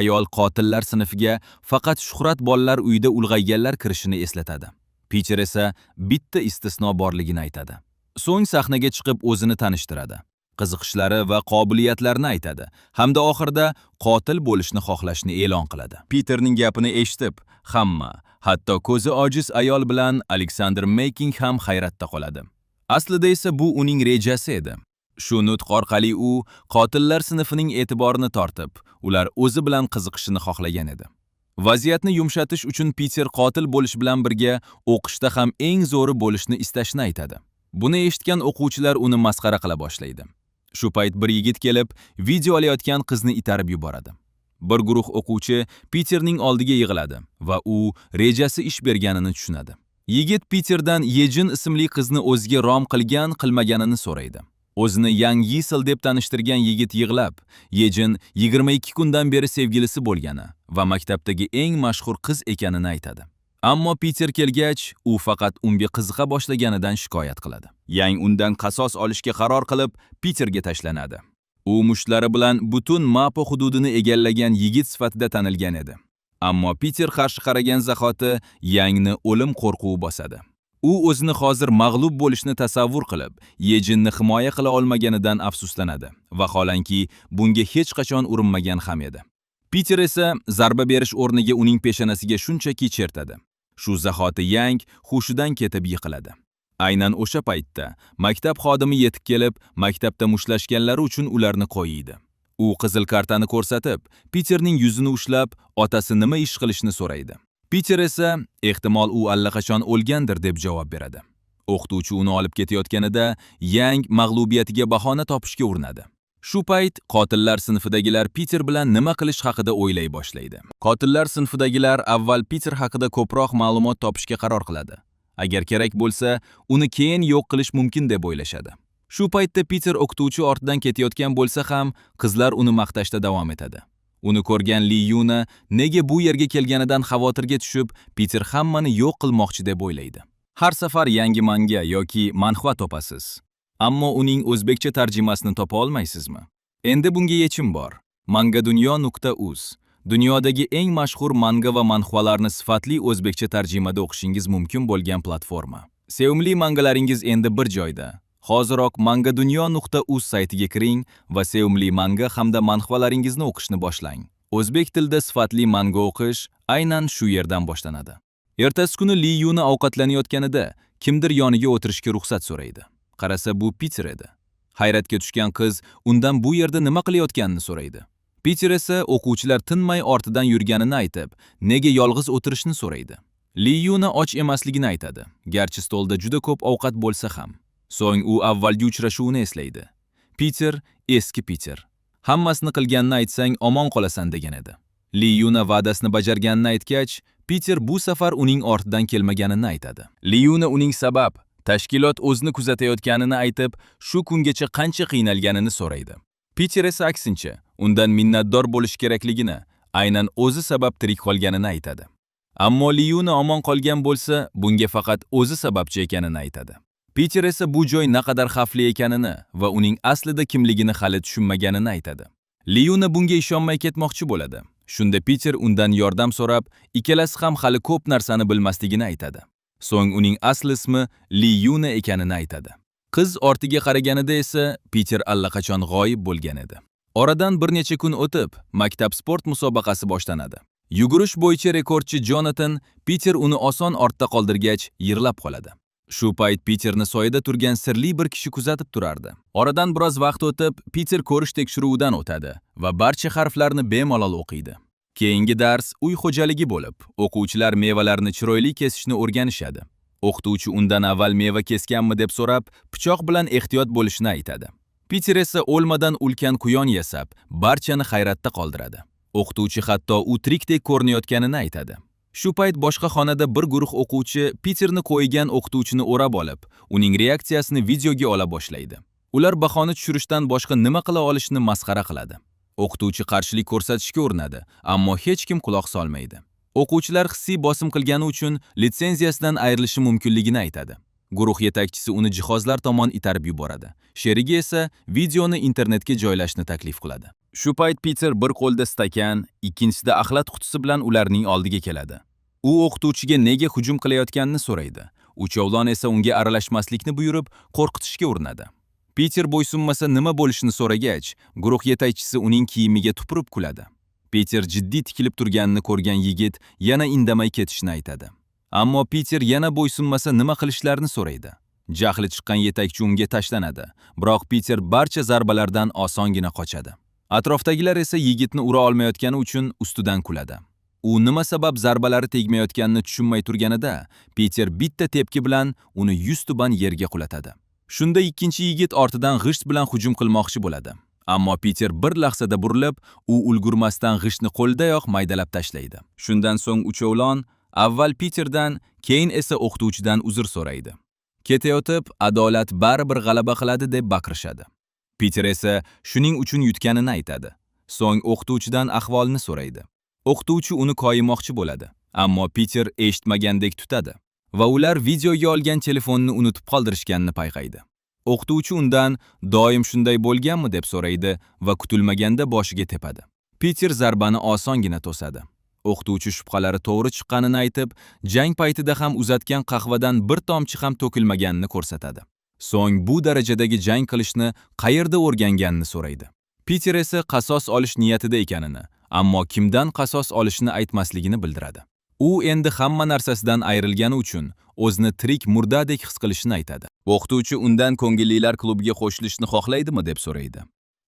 Ayol qotillar sinfiga faqat Shuhrat bolalar uyida ulg'ayganlar kirishini eslatadi. Piter esa bitta istisno borligini aytadi. So'ng sahnaga chiqib o'zini tanishtiradi. Qiziqishlari va qobiliyatlarini aytadi hamda oxirida qotil bo'lishni xohlashini e'lon qiladi. Piterning gapini eshitib, hamma, hatto ko'zi ojiz ayol bilan Aleksandr Meyking ham hayratda qoladi. Aslida esa bu uning rejasi edi. Shu nutq orqali u qotillar sinfining e'tiborini tortib, ular o'zi bilan qiziqishini xohlagan edi. Vaziyatni yumshatish uchun Piter qotil bo'lish bilan birga o'qishda ham eng zo'ri bo'lishni istashini aytadi. Buni eshitgan o'quvchilar uni masxara qila boshlaydi. Shu payt bir yigit kelib, video olayotgan qizni itarib yuboradi. Bir guruh o'quvchi Piterning oldiga yig'iladi va u rejasi ish berganini tushunadi. Yigit Piterdan Yejin ismli qizni o'ziga rom qilgan, qilmaganini so'raydi. O'zini Yang Yisel deb tanishtirgan yigit yig'lab, Yejin 22 kundan beri sevgilisi bo'lgani va maktabdagi eng mashhur qiz ekanini aytadi. Ammo Piter kelgach, u faqat unga qiziqa boshlaganidan shikoyat qiladi. Yang undan qasos olishga qaror qilib, Piterga tashlanadi. U mushtlari bilan butun Mapo hududini egallagan yigit sifatida tanilgan edi. Ammo Piter qarshi qaragan zahoti Yangni o'lim qo'rquvi bosadi. U o'zini hozir mag'lub bo'lishni tasavvur qilib, Yejinni himoya qila olmaganidan afsuslanadi. Vaholanki, bunga hech qachon urinmagan ham edi. Piter esa zarba berish o'rniga uning peshonasiga shunchaki chertadi. Shu zahoti Yang hushidan ketib yiqiladi. Aynan o'sha paytda maktab xodimi yetib kelib, maktabda mushtlashganlari uchun ularni qo'yiydi. U qizil kartani ko'rsatib, Piterning yuzini ushlab, otasi nima ish qilishini so'raydi. Piter esa, ehtimol u allaqachon o'lgandir deb javob beradi. O'qituvchi uni olib ketayotganida Yang mag'lubiyatiga bahona topishga urinadi. Shu payt qotillar sinfidagilar Peter bilan nima qilish haqida o'ylay boshlaydi. Qotillar sinfidagilar avval Peter haqida ko'proq ma'lumot topishga qaror qiladi. Agar kerak bo'lsa, uni keyin yo'q qilish mumkin deb o'ylashadi. Shu paytda Peter o'qituvchi ortidan ketayotgan bo'lsa ham, qizlar uni maqtashda davom etadi. Uni ko'rgan Li Yuna nega bu yerga kelganidan xavotirga tushib, Peter hammani yo'q qilmoqchi deb o'ylaydi. Har safar yangi manga yoki manhwa topasiz. Ammo uning o'zbekcha tarjimasini topa olmaysizmi? Endi bunga yechim bor. Mangadunyo.uz dunyodagi eng mashhur manga va manhwalarni sifatli o'zbekcha tarjimada o'qishingiz mumkin bo'lgan platforma. Sevimli mangalaringiz endi bir joyda. Hoziroq mangadunyo.uz saytiga kiring va sevimli manga hamda manhwalaringizni o'qishni boshlang. O'zbek tilida sifatli manga o'qish aynan shu yerdan boshlanadi. Ertasi kuni Li Yuna ovqatlanayotganida kimdir yoniga o'tirishga ruxsat so'raydi. Qarasa, bu Peter edi. Hayratga tushgan qiz undan bu yerda nima qilayotganini so'raydi. Peter esa o'quvchilar tinmay ortidan yurganini aytib, nega yolg'iz o'tirishni so'raydi. Li Yuna och emasligini aytadi, garchi stolda juda ko'p ovqat bo'lsa ham. So'ng u avvalgi uchrashuvni eslaydi. Peter eski Peter. Hammasini qilganini aytsang omon qolasan degan edi. Li Yuna va'dasini bajarganini aytgach, Peter bu safar uning ortidan kelmaganini aytadi. Li Yuna uning sabab tashkilot o'zini kuzatayotganini aytib, shu kungacha qancha qiynalganini so'raydi. Peter esa aksincha, undan minnatdor bo'lish kerakligini, aynan o'zi sabab tirik qolganini aytadi. Ammo Li Yuna omon qolgan bo'lsa, bunga faqat o'zi sababchi ekanini aytadi. Peter esa bu joy naqadar xavfli ekanini va uning aslida kimligini hali tushunmaganini aytadi. Li Yuna bunga ishonmay ketmoqchi bo'ladi. Shunda Peter undan yordam so'rab, ikkalasi ham hali ko'p narsani bilmasligini aytadi. So'ng uning asl ismi Li Yuna ekanini aytadi. Qiz ortiga qaraganida esa Peter allaqachon g'oyib bo'lgan edi. Oradan bir necha kun o'tib, maktab sport musobaqasi boshlanadi. Yugurish bo'yicha rekordchi Jonathan Peter uni oson ortda qoldirgach, yig'lab qoladi. Shu payt Peterni soyada turgan sirli bir kishi kuzatib turardi. Oradan biroz vaqt o'tib, Peter ko'rish tekshiruvidan o'tadi va barcha harflarni bemalol o'qiydi. Keyingi dars uy xo'jaligi bo'lib, o'quvchilar mevalarni chiroyli kesishni o'rganishadi. O'qituvchi undan avval meva kesganmi deb so'rab, pichoq bilan ehtiyot bo'lishni aytadi. Peter esa olmadan ulkan quyon yasab, barchani hayratda qoldiradi. O'qituvchi hatto u tirikdek ko'rinayotganini aytadi. Shu payt boshqa xonada bir guruh o'quvchi Peterni qo'ygan o'qituvchini o'rab olib, uning reaksiyasini videoga ola boshlaydi. Ular bahoni tushirishdan boshqa nima qila olishini masxara qiladi. O'qituvchi qarshilik ko'rsatishga urinadi, ammo hech kim quloq solmaydi. O'quvchilar hissiy bosim qilgani uchun litsenziyasidan ayrilishi mumkinligini aytadi. Guruh yetakchisi uni jihozlar tomon itarib yuboradi. Sherigi esa videoni internetga joylashni taklif qiladi. Shu payt Peter bir qo'lda stakan, ikkinchisida axlat qutisi bilan ularning oldiga keladi. U o'qituvchiga nega hujum qilayotganini so'raydi. Uchovlon esa unga aralashmaslikni buyurib, qo'rqitishga urinadi. Peter bo'ysunmasa nima bo'lishini so'ragach, guruh yetakchisi uning kiyimiga tupurib kuladi. Peter jiddiy tikilib turganini ko'rgan yigit yana indamay ketishini aytadi. Ammo Peter yana bo'ysunmasa nima qilishlarini so'raydi. Jahli chiqqan yetakchi unga tashlanadi, biroq Peter barcha zarbalardan osongina qochadi. Atrofdagilar esa yigitni ura olmayotgani uchun ustidan kuladi. U nima sabab zarbalari tegmayotganini tushunmay turganida, Peter bitta tepki bilan uni yuztuban yerga qulatadi. Shunda ikkinchi yigit ortidan g'isht bilan hujum qilmoqchi bo'ladi. Ammo Peter bir lahzada burilib, u ulgurmasdan g'ishtni qo'lidayoq maydalab tashlaydi. Shundan so'ng uchovlon avval Peterdan, keyin esa o'qituvchidan uzr so'raydi. Ketayotib, adolat baribir g'alaba qiladi deb baqirishadi. Peter esa shuning uchun yutganini aytadi. So'ng o'qituvchidan ahvolini so'raydi. O'qituvchi uni koyimoqchi bo'ladi, ammo Peter eshitmagandek tutadi va ular videoga olgan telefonni unutib qoldirishganini payqaydi. O'qituvchi undan doim shunday bo'lganmi deb so'raydi va kutilmaganda boshiga tepadi. Peter zarbani osongina to'sadi. O'qituvchi shubhalari to'g'ri chiqqanini aytib, jang paytida ham uzatgan qahvadan bir tomchi ham to'kilmaganini ko'rsatadi. So'ng bu darajadagi jang qilishni qayerda o'rganganini so'raydi. Peter esa qasos olish niyatida ekanini, ammo kimdan qasos olishini aytmasligini bildiradi. U endi hamma narsasidan ayrilgani uchun o'zini tirik murdadek his qilishini aytadi. O'qituvchi undan ko'ngillilar klubiga qo'shilishni xohlaydimi deb so'raydi.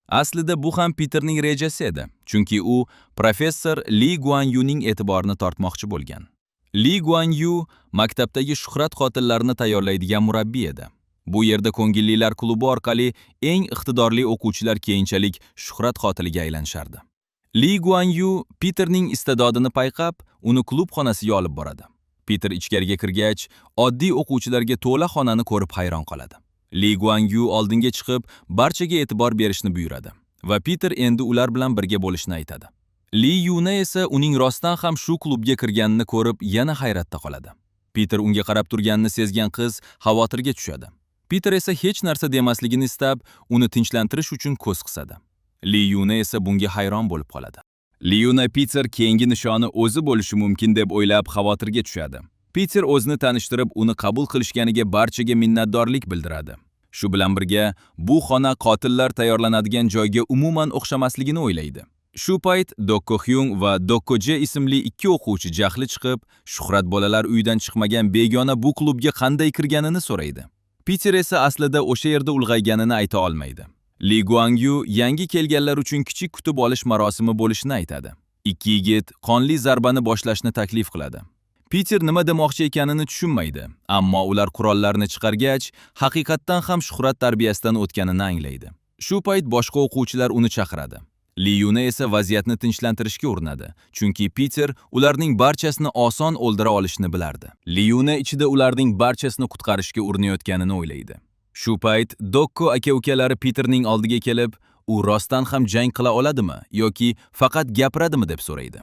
Aslida bu ham Peterning rejasi edi, chunki u professor Li Guanyuning e'tiborini tortmoqchi bo'lgan. Li Guangyu maktabdagi shuhrat qotillarini tayyorlaydigan murabbiy edi. Bu yerda ko'ngillilar klubi orqali eng iqtidorli o'quvchilar keyinchalik shuhrat qotiliga aylanishardi. Li Guangyu Peterning iste'dodini payqab, uni klub xonasiga olib boradi. Peter ichkariga kirgach, oddiy o'quvchilarga to'la xonani ko'rib hayron qoladi. Li Guangyu oldinga chiqib, barchaga e'tibor berishni buyuradi va Peter endi ular bilan birga bo'lishini aytadi. Li Yuna esa uning rostdan ham shu klubga kirganini ko'rib yana hayratda qoladi. Peter unga qarab turganini sezgan qiz xavotirga tushadi. Peter esa hech narsa demasligini istab, uni tinchlantirish uchun ko'z qisadi. Li Yuna esa bunga hayron bo'lib qoladi. Li Yuna Peter keyingi nishoni o'zi bo'lishi mumkin deb o'ylab xavotirga tushadi. Peter o'zini tanishtirib, uni qabul qilishganiga barchaga minnatdorlik bildiradi. Shu bilan birga, bu xona qotillar tayyorlanadigan joyga umuman o'xshamasligini o'ylaydi. Shu payt Dokko Hyung va Dokko Je ismli ikki o'quvchi jahli chiqib, Shuhrat bolalar uyidan chiqmagan begona bu klubga qanday kirganini so'raydi. Peter esa aslida o'sha yerda ulg'ayganini ayta olmaydi. Li Guangyu yangi kelganlar uchun kichik kutib olish marosimi bo'lishini aytadi. Ikki yigit qonli zarbani boshlashni taklif qiladi. Peter nima demoqchi ekanini tushunmaydi, ammo ular qurollarni chiqargach, haqiqatdan ham shuhrat tarbiyasidan o'tganini anglaydi. Shu payt boshqa o'quvchilar uni chaqiradi. Li Yuna esa vaziyatni tinchlantirishga urinadi, chunki Peter ularning barchasini oson o'ldira olishini bilardi. Li Yuna ichida ularning barchasini qutqarishga urinayotganini o'ylaydi. Shu payt Dokko aka-ukalari Peterning oldiga kelib, u rostdan ham jang qila oladimi yoki faqat gapiradimi deb so'raydi.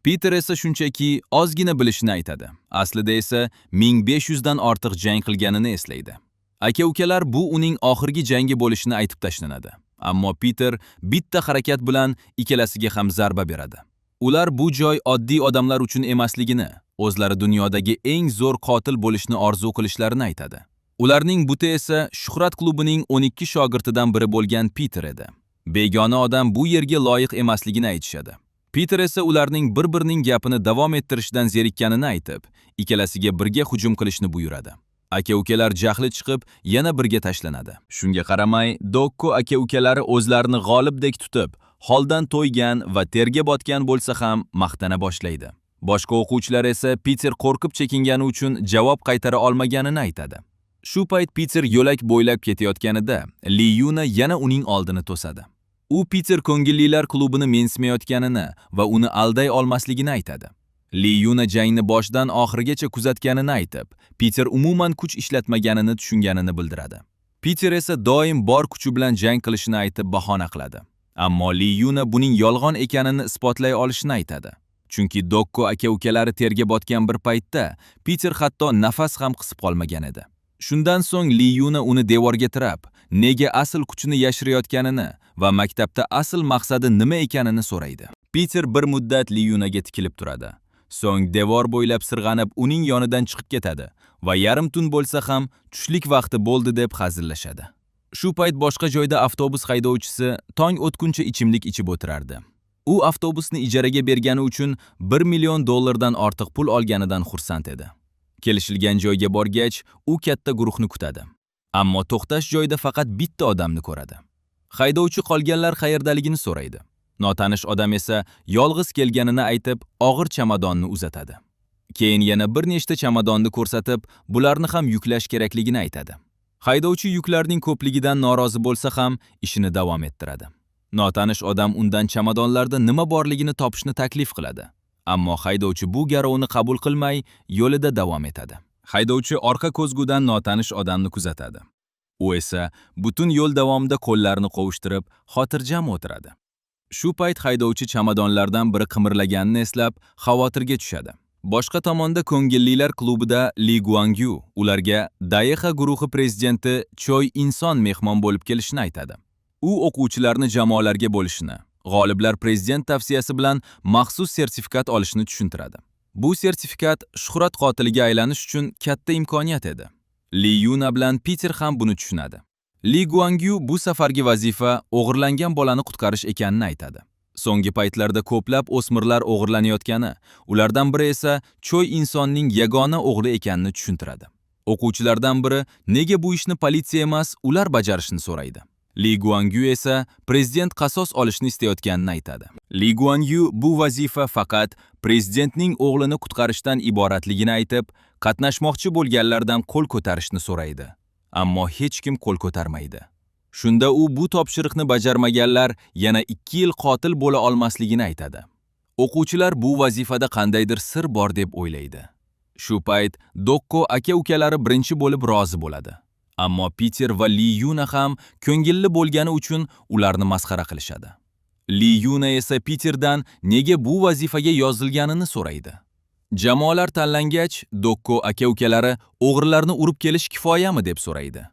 Peter esa shunchaki ozgina bilishini aytadi. Aslida esa 1500 dan ortiq jang qilganini eslaydi. Aka-ukalar bu uning oxirgi jangi bo'lishini aytib tashlanadi. Ammo Peter bitta harakat bilan ikkalasiga ham zarba beradi. Ular bu joy oddiy odamlar uchun emasligini, o'zlari dunyodagi eng zo'r qotil bo'lishni orzu qilishlarini aytadi. Ularning buti esa Shuhrat klubining 12 shogirdidan biri bo'lgan Peter edi. Begona odam bu yerga loyiq emasligini aytishadi. Peter esa ularning bir-birining gapini davom ettirishidan zerikkanini aytib, ikkalasiga birga hujum qilishni buyuradi. Aka-ukalar jahli chiqib, yana birga tashlanadi. Shunga qaramay, Dokko aka-ukalari o'zlarini g'olibdek tutib, holdan to'ygan va terga botgan bo'lsa ham maqtana boshlaydi. Boshqa o'quvchilar esa Peter qo'rqib chekingani uchun javob qaytara olmaganini aytadi. Shu payt Peter yo'lak bo'ylab ketayotganida Li Yuna yana uning oldini to'sadi. U Peter ko'ngillilar klubini mensimayotganini va uni alday olmasligini aytadi. Li Yuna jangni boshidan oxirigacha kuzatganini aytib, Peter umuman kuch ishlatmaganini tushunganini bildiradi. Peter esa doim bor kuchi bilan jang qilishini aytib bahona qiladi. Ammo Li Yuna buning yolg'on ekanini isbotlay olishini aytadi. Chunki Dokko aka-ukalari terga botgan bir paytda Peter hatto nafas ham qisib qolmagan edi. Shundan so'ng Li Yuna uni devorga tirab, nega asl kuchini yashirayotganini va maktabda asl maqsadi nima ekanini so'raydi. Peter bir muddat Li Yunaga tikilib turadi. So'ng devor bo'ylab sirg'anib uning yonidan chiqib ketadi va yarim tun bo'lsa ham tushlik vaqti bo'ldi deb hazillashadi. Shu payt boshqa joyda avtobus haydovchisi tong o'tguncha ichimlik ichib o'tirardi. U avtobusni ijaraga bergani uchun 1 million dollardan ortiq pul olganidan xursand edi. Kelishilgan joyga borgach, u katta guruhni kutadi. Ammo to'xtash joyida faqat bitta odamni ko'radi. Haydovchi qolganlar qayerdaligini so'raydi. Notanish odam esa yolg'iz kelganini aytib, og'ir chamadonni uzatadi. Keyin yana bir nechta chamadonni ko'rsatib, bularni ham yuklash kerakligini aytadi. Haydovchi yuklarning ko'pligidan norozi bo'lsa ham, ishini davom ettiradi. Notanish odam undan chamadonlarda nima borligini topishni taklif qiladi. Ammo haydovchi bu garovni qabul qilmay, yo'lida davom etadi. Haydovchi orqa ko'zgudan notanish odamni kuzatadi. U esa butun yo'l davomida qo'llarini qovushtirib, xotirjam o'tiradi. Shu payt haydovchi chamadonlardan biri qimirlaganini eslab, xavotirga tushadi. Boshqa tomonda ko'ngillilar klubida Li Guangyu ularga Daeha guruhi prezidenti Choi Inson mehmon bo'lib kelishini aytadi. U o'quvchilarni jamoalarga bo'lishini, g'oliblar prezident tavsiyasi bilan maxsus sertifikat olishini tushuntiradi. Bu sertifikat shuhrat qotiliga aylanish uchun katta imkoniyat edi. Li Yuna bilan Peter ham buni tushunadi. Li Guangyu bu safargi vazifa o'g'irlangan bolani qutqarish ekanini aytadi. So'nggi paytlarda ko'plab o'smirlar o'g'irlanayotgani, ulardan biri esa Choi Insonning yagona o'g'li ekanini tushuntiradi. O'quvchilardan biri nega bu ishni politsiya emas, ular bajarishini so'raydi. Li Guangyu esa prezident qasos olishni istayotganini aytadi. Li Guangyu bu vazifa faqat prezidentning o'g'lini qutqarishdan iboratligini aytib, qatnashmoqchi bo'lganlardan qo'l ko'tarishni so'raydi. Ammo hech kim qo'l ko'tarmaydi. Shunda u bu topshiriqni bajarmaganlar yana 2 yil qotil bo'la olmasligini aytadi. O'quvchilar bu vazifada qandaydir sir bor deb o'ylaydi. Shu payt Dokko aka-ukalari birinchi bo'lib rozi bo'ladi. Ammo Peter va Li Yuna ham ko'ngilli bo'lgani uchun ularni masxara qilishadi. Li Yuna esa Peterdan nega bu vazifaga yozilganini so'raydi. Jamoalar tanlangach, Dokko aka-ukalari o'g'rilarni urib kelish kifoyami deb so'raydi.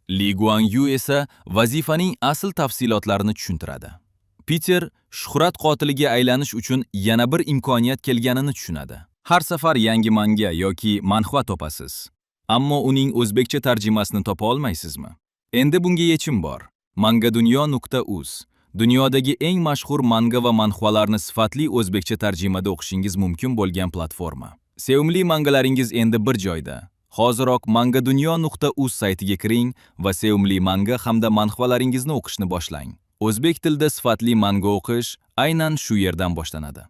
Li Guangyu esa vazifaning asl tafsilotlarini tushuntiradi. Peter shuhrat qotiliga aylanish uchun yana bir imkoniyat kelganini tushunadi. Har safar yangi manga yoki manhwa topasiz. Ammo uning o'zbekcha tarjimasini topa olmaysizmi? Endi bunga yechim bor. Mangadunyo.uz dunyodagi eng mashhur manga va manhwalarni sifatli o'zbekcha tarjimada o'qishingiz mumkin bo'lgan platforma. Sevimli mangalaringiz endi bir joyda. Hoziroq mangadunyo.uz saytiga kiring va sevimli manga hamda manhwalaringizni o'qishni boshlang. O'zbek tilida sifatli manga o'qish aynan shu yerdan boshlanadi.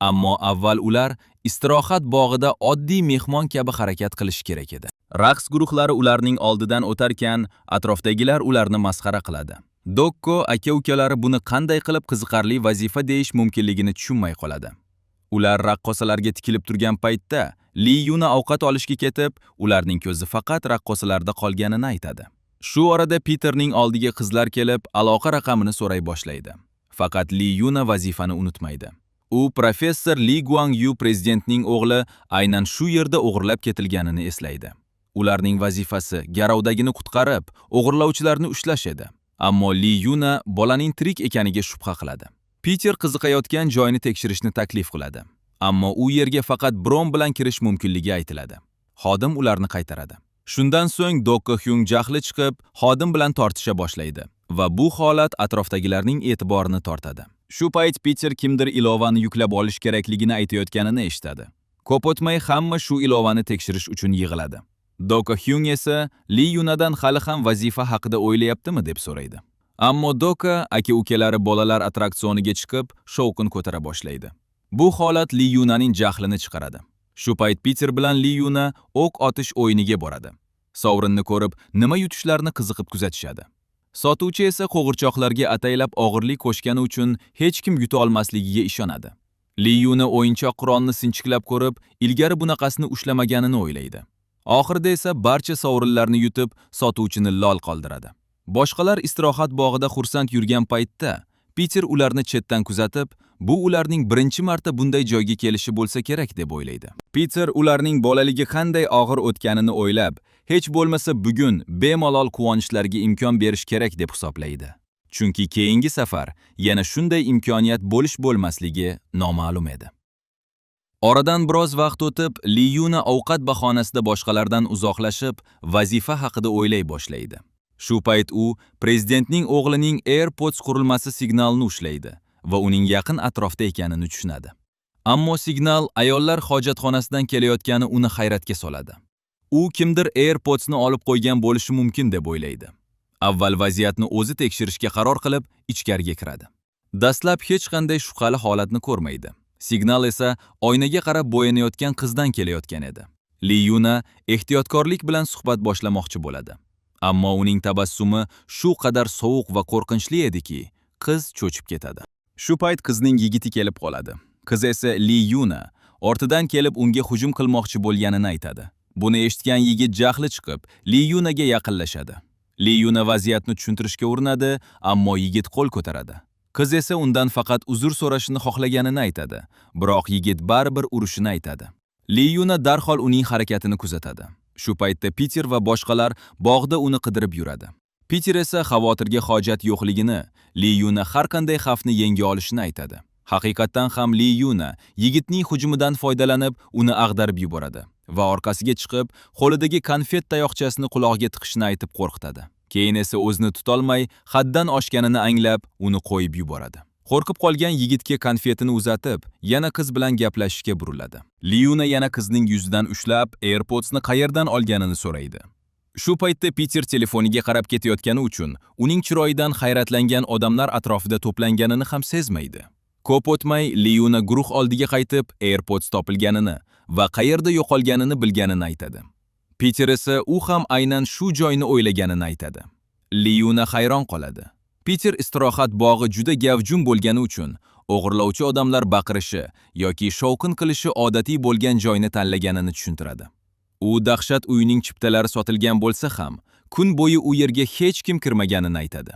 Ammo avval ular istirohat bog'ida oddiy mehmon kabi harakat qilishi kerak edi. Raqs guruhlari ularning oldidan o'tarkan, atrofdagilar ularni masxara qiladi. Dokko aka-ukalari buni qanday qilib qiziqarli vazifa deyish mumkinligini tushunmay qoladi. Ular raqqosalarga tikilib turgan paytda Li Yuna ovqat olishga ketib, ularning ko'zi faqat raqqosalarda qolganini aytadi. Shu orada Peterning oldiga qizlar kelib, aloqa raqamini so'ray boshlaydi. Faqat Li Yuna vazifani unutmaydi. U professor Li Guangyu prezidentning o'g'li aynan shu yerda o'g'irlab ketilganini eslaydi. Ularning vazifasi garovdagini qutqarib, o'g'irlovchilarni ushlash edi. Ammo Li Yuna bolaning tirik ekaniga shubha qiladi. Peter qiziqayotgan joyni tekshirishni taklif qiladi. Ammo u yerga faqat bron bilan kirish mumkinligi aytiladi. Xodim ularni qaytaradi. Shundan so'ng Dokko Hyung jahli chiqib, xodim bilan tortisha boshlaydi va bu holat atrofdagilarning e'tiborini tortadi. Shu payt Peter kimdir ilovani yuklab olish kerakligini aytayotganini eshitadi. Ko'p o'tmay hamma shu ilovani tekshirish uchun yig'iladi. Dokko Hyung esa Li Yunadan hali ham vazifa haqida o'ylayaptimi deb so'raydi. Ammo Dokko aka-ukalari bolalar attraksioniga chiqib, shovqin ko'tara boshlaydi. Bu holat Li Yunaning jahlini chiqaradi. Shu payt Peter bilan Li Yuna o'q otish o'yiniga boradi. Sovrinni ko'rib, nima yutishlarini qiziqib kuzatishadi. Sotuvchi esa qo'g'irchoqlarga ataylab og'irlik qo'shgani uchun hech kim yuta olmasligiga ishonadi. Li Yuna o'yinchoq qurolni sinchiklab ko'rib, ilgari bunaqasini ushlamaganini o'ylaydi. Oxirida esa barcha sovrinlarni yutib, sotuvchini lol qoldiradi. Boshqalar istirohat bog'ida xursand yurgan paytda Peter ularni chetdan kuzatib, bu ularning birinchi marta bunday joyga kelishi bo'lsa kerak deb o'ylaydi. Peter ularning bolaligi qanday og'ir o'tganini o'ylab, hech bo'lmasa bugun bemalol quvonishlariga imkon berish kerak deb hisoblaydi. Chunki keyingi safar yana shunday imkoniyat bo'lish bo'lmasligi noma'lum edi. Oradan biroz vaqt o'tib, Li Yuna ovqat bahonasida boshqalardan uzoqlashib, vazifa haqida o'ylay boshlaydi. Shu payt u prezidentning o'g'lining AirPods qurilmasi signalini ushlaydi va uning yaqin atrofda ekanini tushunadi. Ammo signal ayollar hojatxonasidan kelayotgani uni hayratga soladi. U kimdir AirPodsni olib qo'ygan bo'lishi mumkin deb o'ylaydi. Avval vaziyatni o'zi tekshirishga qaror qilib, ichkariga kiradi. Dastlab hech qanday shubhali holatni ko'rmaydi. Signal esa oynaga qarab bo'yanayotgan qizdan kelayotgan edi. Li Yuna ehtiyotkorlik bilan suhbat boshlamoqchi bo'ladi. Ammo uning tabassumi shu qadar sovuq va qo'rqinchli ediki, qiz cho'chib ketadi. Shu payt qizning yigiti kelib qoladi. Qiz esa Li Yuna ortidan kelib unga hujum qilmoqchi bo'lganini aytadi. Buni eshitgan yigit jahli chiqib, Li Yunaga yaqinlashadi. Li Yuna vaziyatni tushuntirishga urinadi, ammo yigit qo'l ko'taradi. Qiz esa undan faqat uzr so'rashini xohlaganini aytadi, biroq yigit baribir urishini aytadi. Li Yuna darhol uning harakatini kuzatadi. Shu paytda Peter va boshqalar bog'da uni qidirib yuradi. Peter esa xavotirga hojat yo'qligini, Li Yuna har qanday xavfni yenga olishini aytadi. Haqiqatdan ham Li Yuna yigitning hujumidan foydalanib, uni ag'darib yuboradi va orqasiga chiqib, qo'lidagi konfet tayoqchasini qulog'iga tiqishini aytib qo'rqitadi. Keyin esa o'zini tutolmay, haddan oshganini anglab, uni qo'yib yuboradi. Qo'rqib qolgan yigitga konfetini uzatib, yana qiz bilan gaplashishga buriladi. Li Yuna yana qizning yuzidan ushlab, AirPodsni qayerdan olganini so'raydi. Shu paytda Peter telefoniga qarab ketayotgani uchun uning chiroyidan hayratlangan odamlar atrofida to'planganini ham sezmaydi. Ko'p o'tmay Liyuna guruh oldiga qaytib, AirPods topilganini va qayerda yo'qolganini bilganini aytadi. Peter esa u ham aynan shu joyni o'ylaganini aytadi. Liyuna hayron qoladi. Peter istirohat bog'i juda gavjum bo'lgani uchun o'g'irlovchi odamlar baqirishi yoki shovqin qilishi odatiy bo'lgan joyni tanlaganini tushuntiradi. U dahshat uyining chiptalari sotilgan bo'lsa ham, kun bo'yi u yerga hech kim kirmaganini aytadi.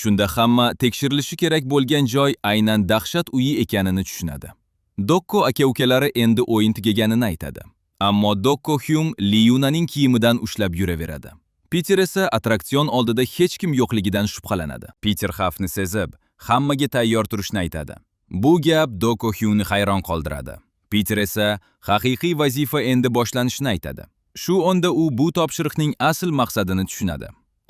Shunda hamma tekshirilishi kerak bo'lgan joy aynan dahshat uyi ekanini tushunadi. Dokko aka-ukalari endi o'yin tugaganini aytadi. Ammo Dokko Hyum Liyunaning kiyimidan ushlab yuraveradi. Peter esa attraksion oldida hech kim yo'qligidan shubhalanadi. Peter xavfni sezib, hammaga tayyor turishni aytadi. Bu gap Dokko Hyumni hayron qoldiradi. Peter esa haqiqiy vazifa endi boshlanishini aytadi. Shu onda u bu topshiriqning asl maqsadini tushunadi.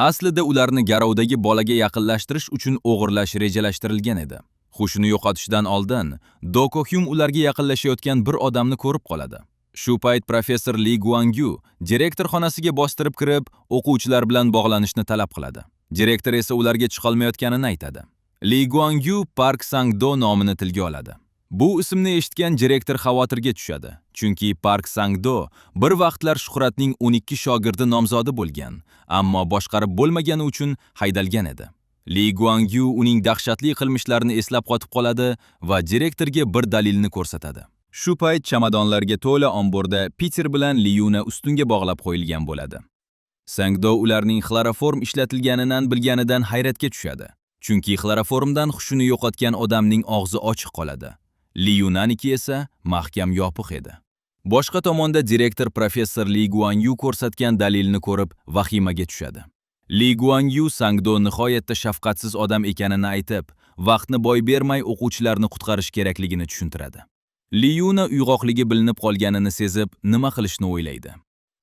Aslida ularni garovdagi bolaga yaqinlashtirish uchun o'g'irlash rejalashtirilgan edi. Hushini yo'qotishidan oldin Doko Hyum ularga yaqinlashayotgan bir odamni ko'rib qoladi. Shu payt professor Li Guangyu direktor xonasiga bostirib kirib, o'quvchilar bilan bog'lanishni talab qiladi. Direktor esa ularga chiqolmayotganini aytadi. Li Guangyu Park Sang-do nomini tilga oladi. Bu ismni eshitgan direktor xavotirga tushadi, chunki Park Sang-do bir vaqtlar Shuhratning 12 shogirdi nomzodi bo'lgan, ammo boshqarib bo'lmagani uchun haydalgan edi. Li Guangyu uning dahshatli qilmishlarini eslab qotib qoladi va direktorga bir dalilni ko'rsatadi. Shu payt chamadonlarga to'la omborda Peter bilan Liyuna ustunga bog'lab qo'yilgan bo'ladi. Sangdo ularning xloroform ishlatilganidan bilganidan hayratga tushadi. Chunki xloroformdan hushini yo'qotgan odamning og'zi ochiq qoladi. Liyunaniki esa mahkam yopiq edi. Boshqa tomonda direktor professor Li Guangyu ko'rsatgan dalilni ko'rib vahimaga tushadi. Li Guangyu Sangdo nihoyatda shafqatsiz odam ekanini aytib, vaqtni boy bermay o'quvchilarni qutqarish kerakligini tushuntiradi. Liyuna uyg'oqligi bilinib qolganini sezib, nima qilishni o'ylaydi.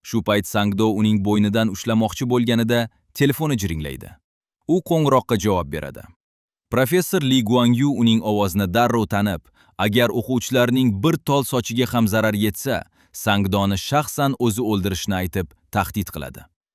Shu payt Sangdo uning bo'ynidan ushlamoqchi bo'lganida telefoni jiringlaydi. U qo'ng'iroqqa javob beradi. Professor Li Guangyu uning ovozini darrov tanib, agar o'quvchilarning bir tol sochiga ham zarar yetsa, Sangdoni shaxsan o'zi o'ldirishini aytib tahdid qiladi.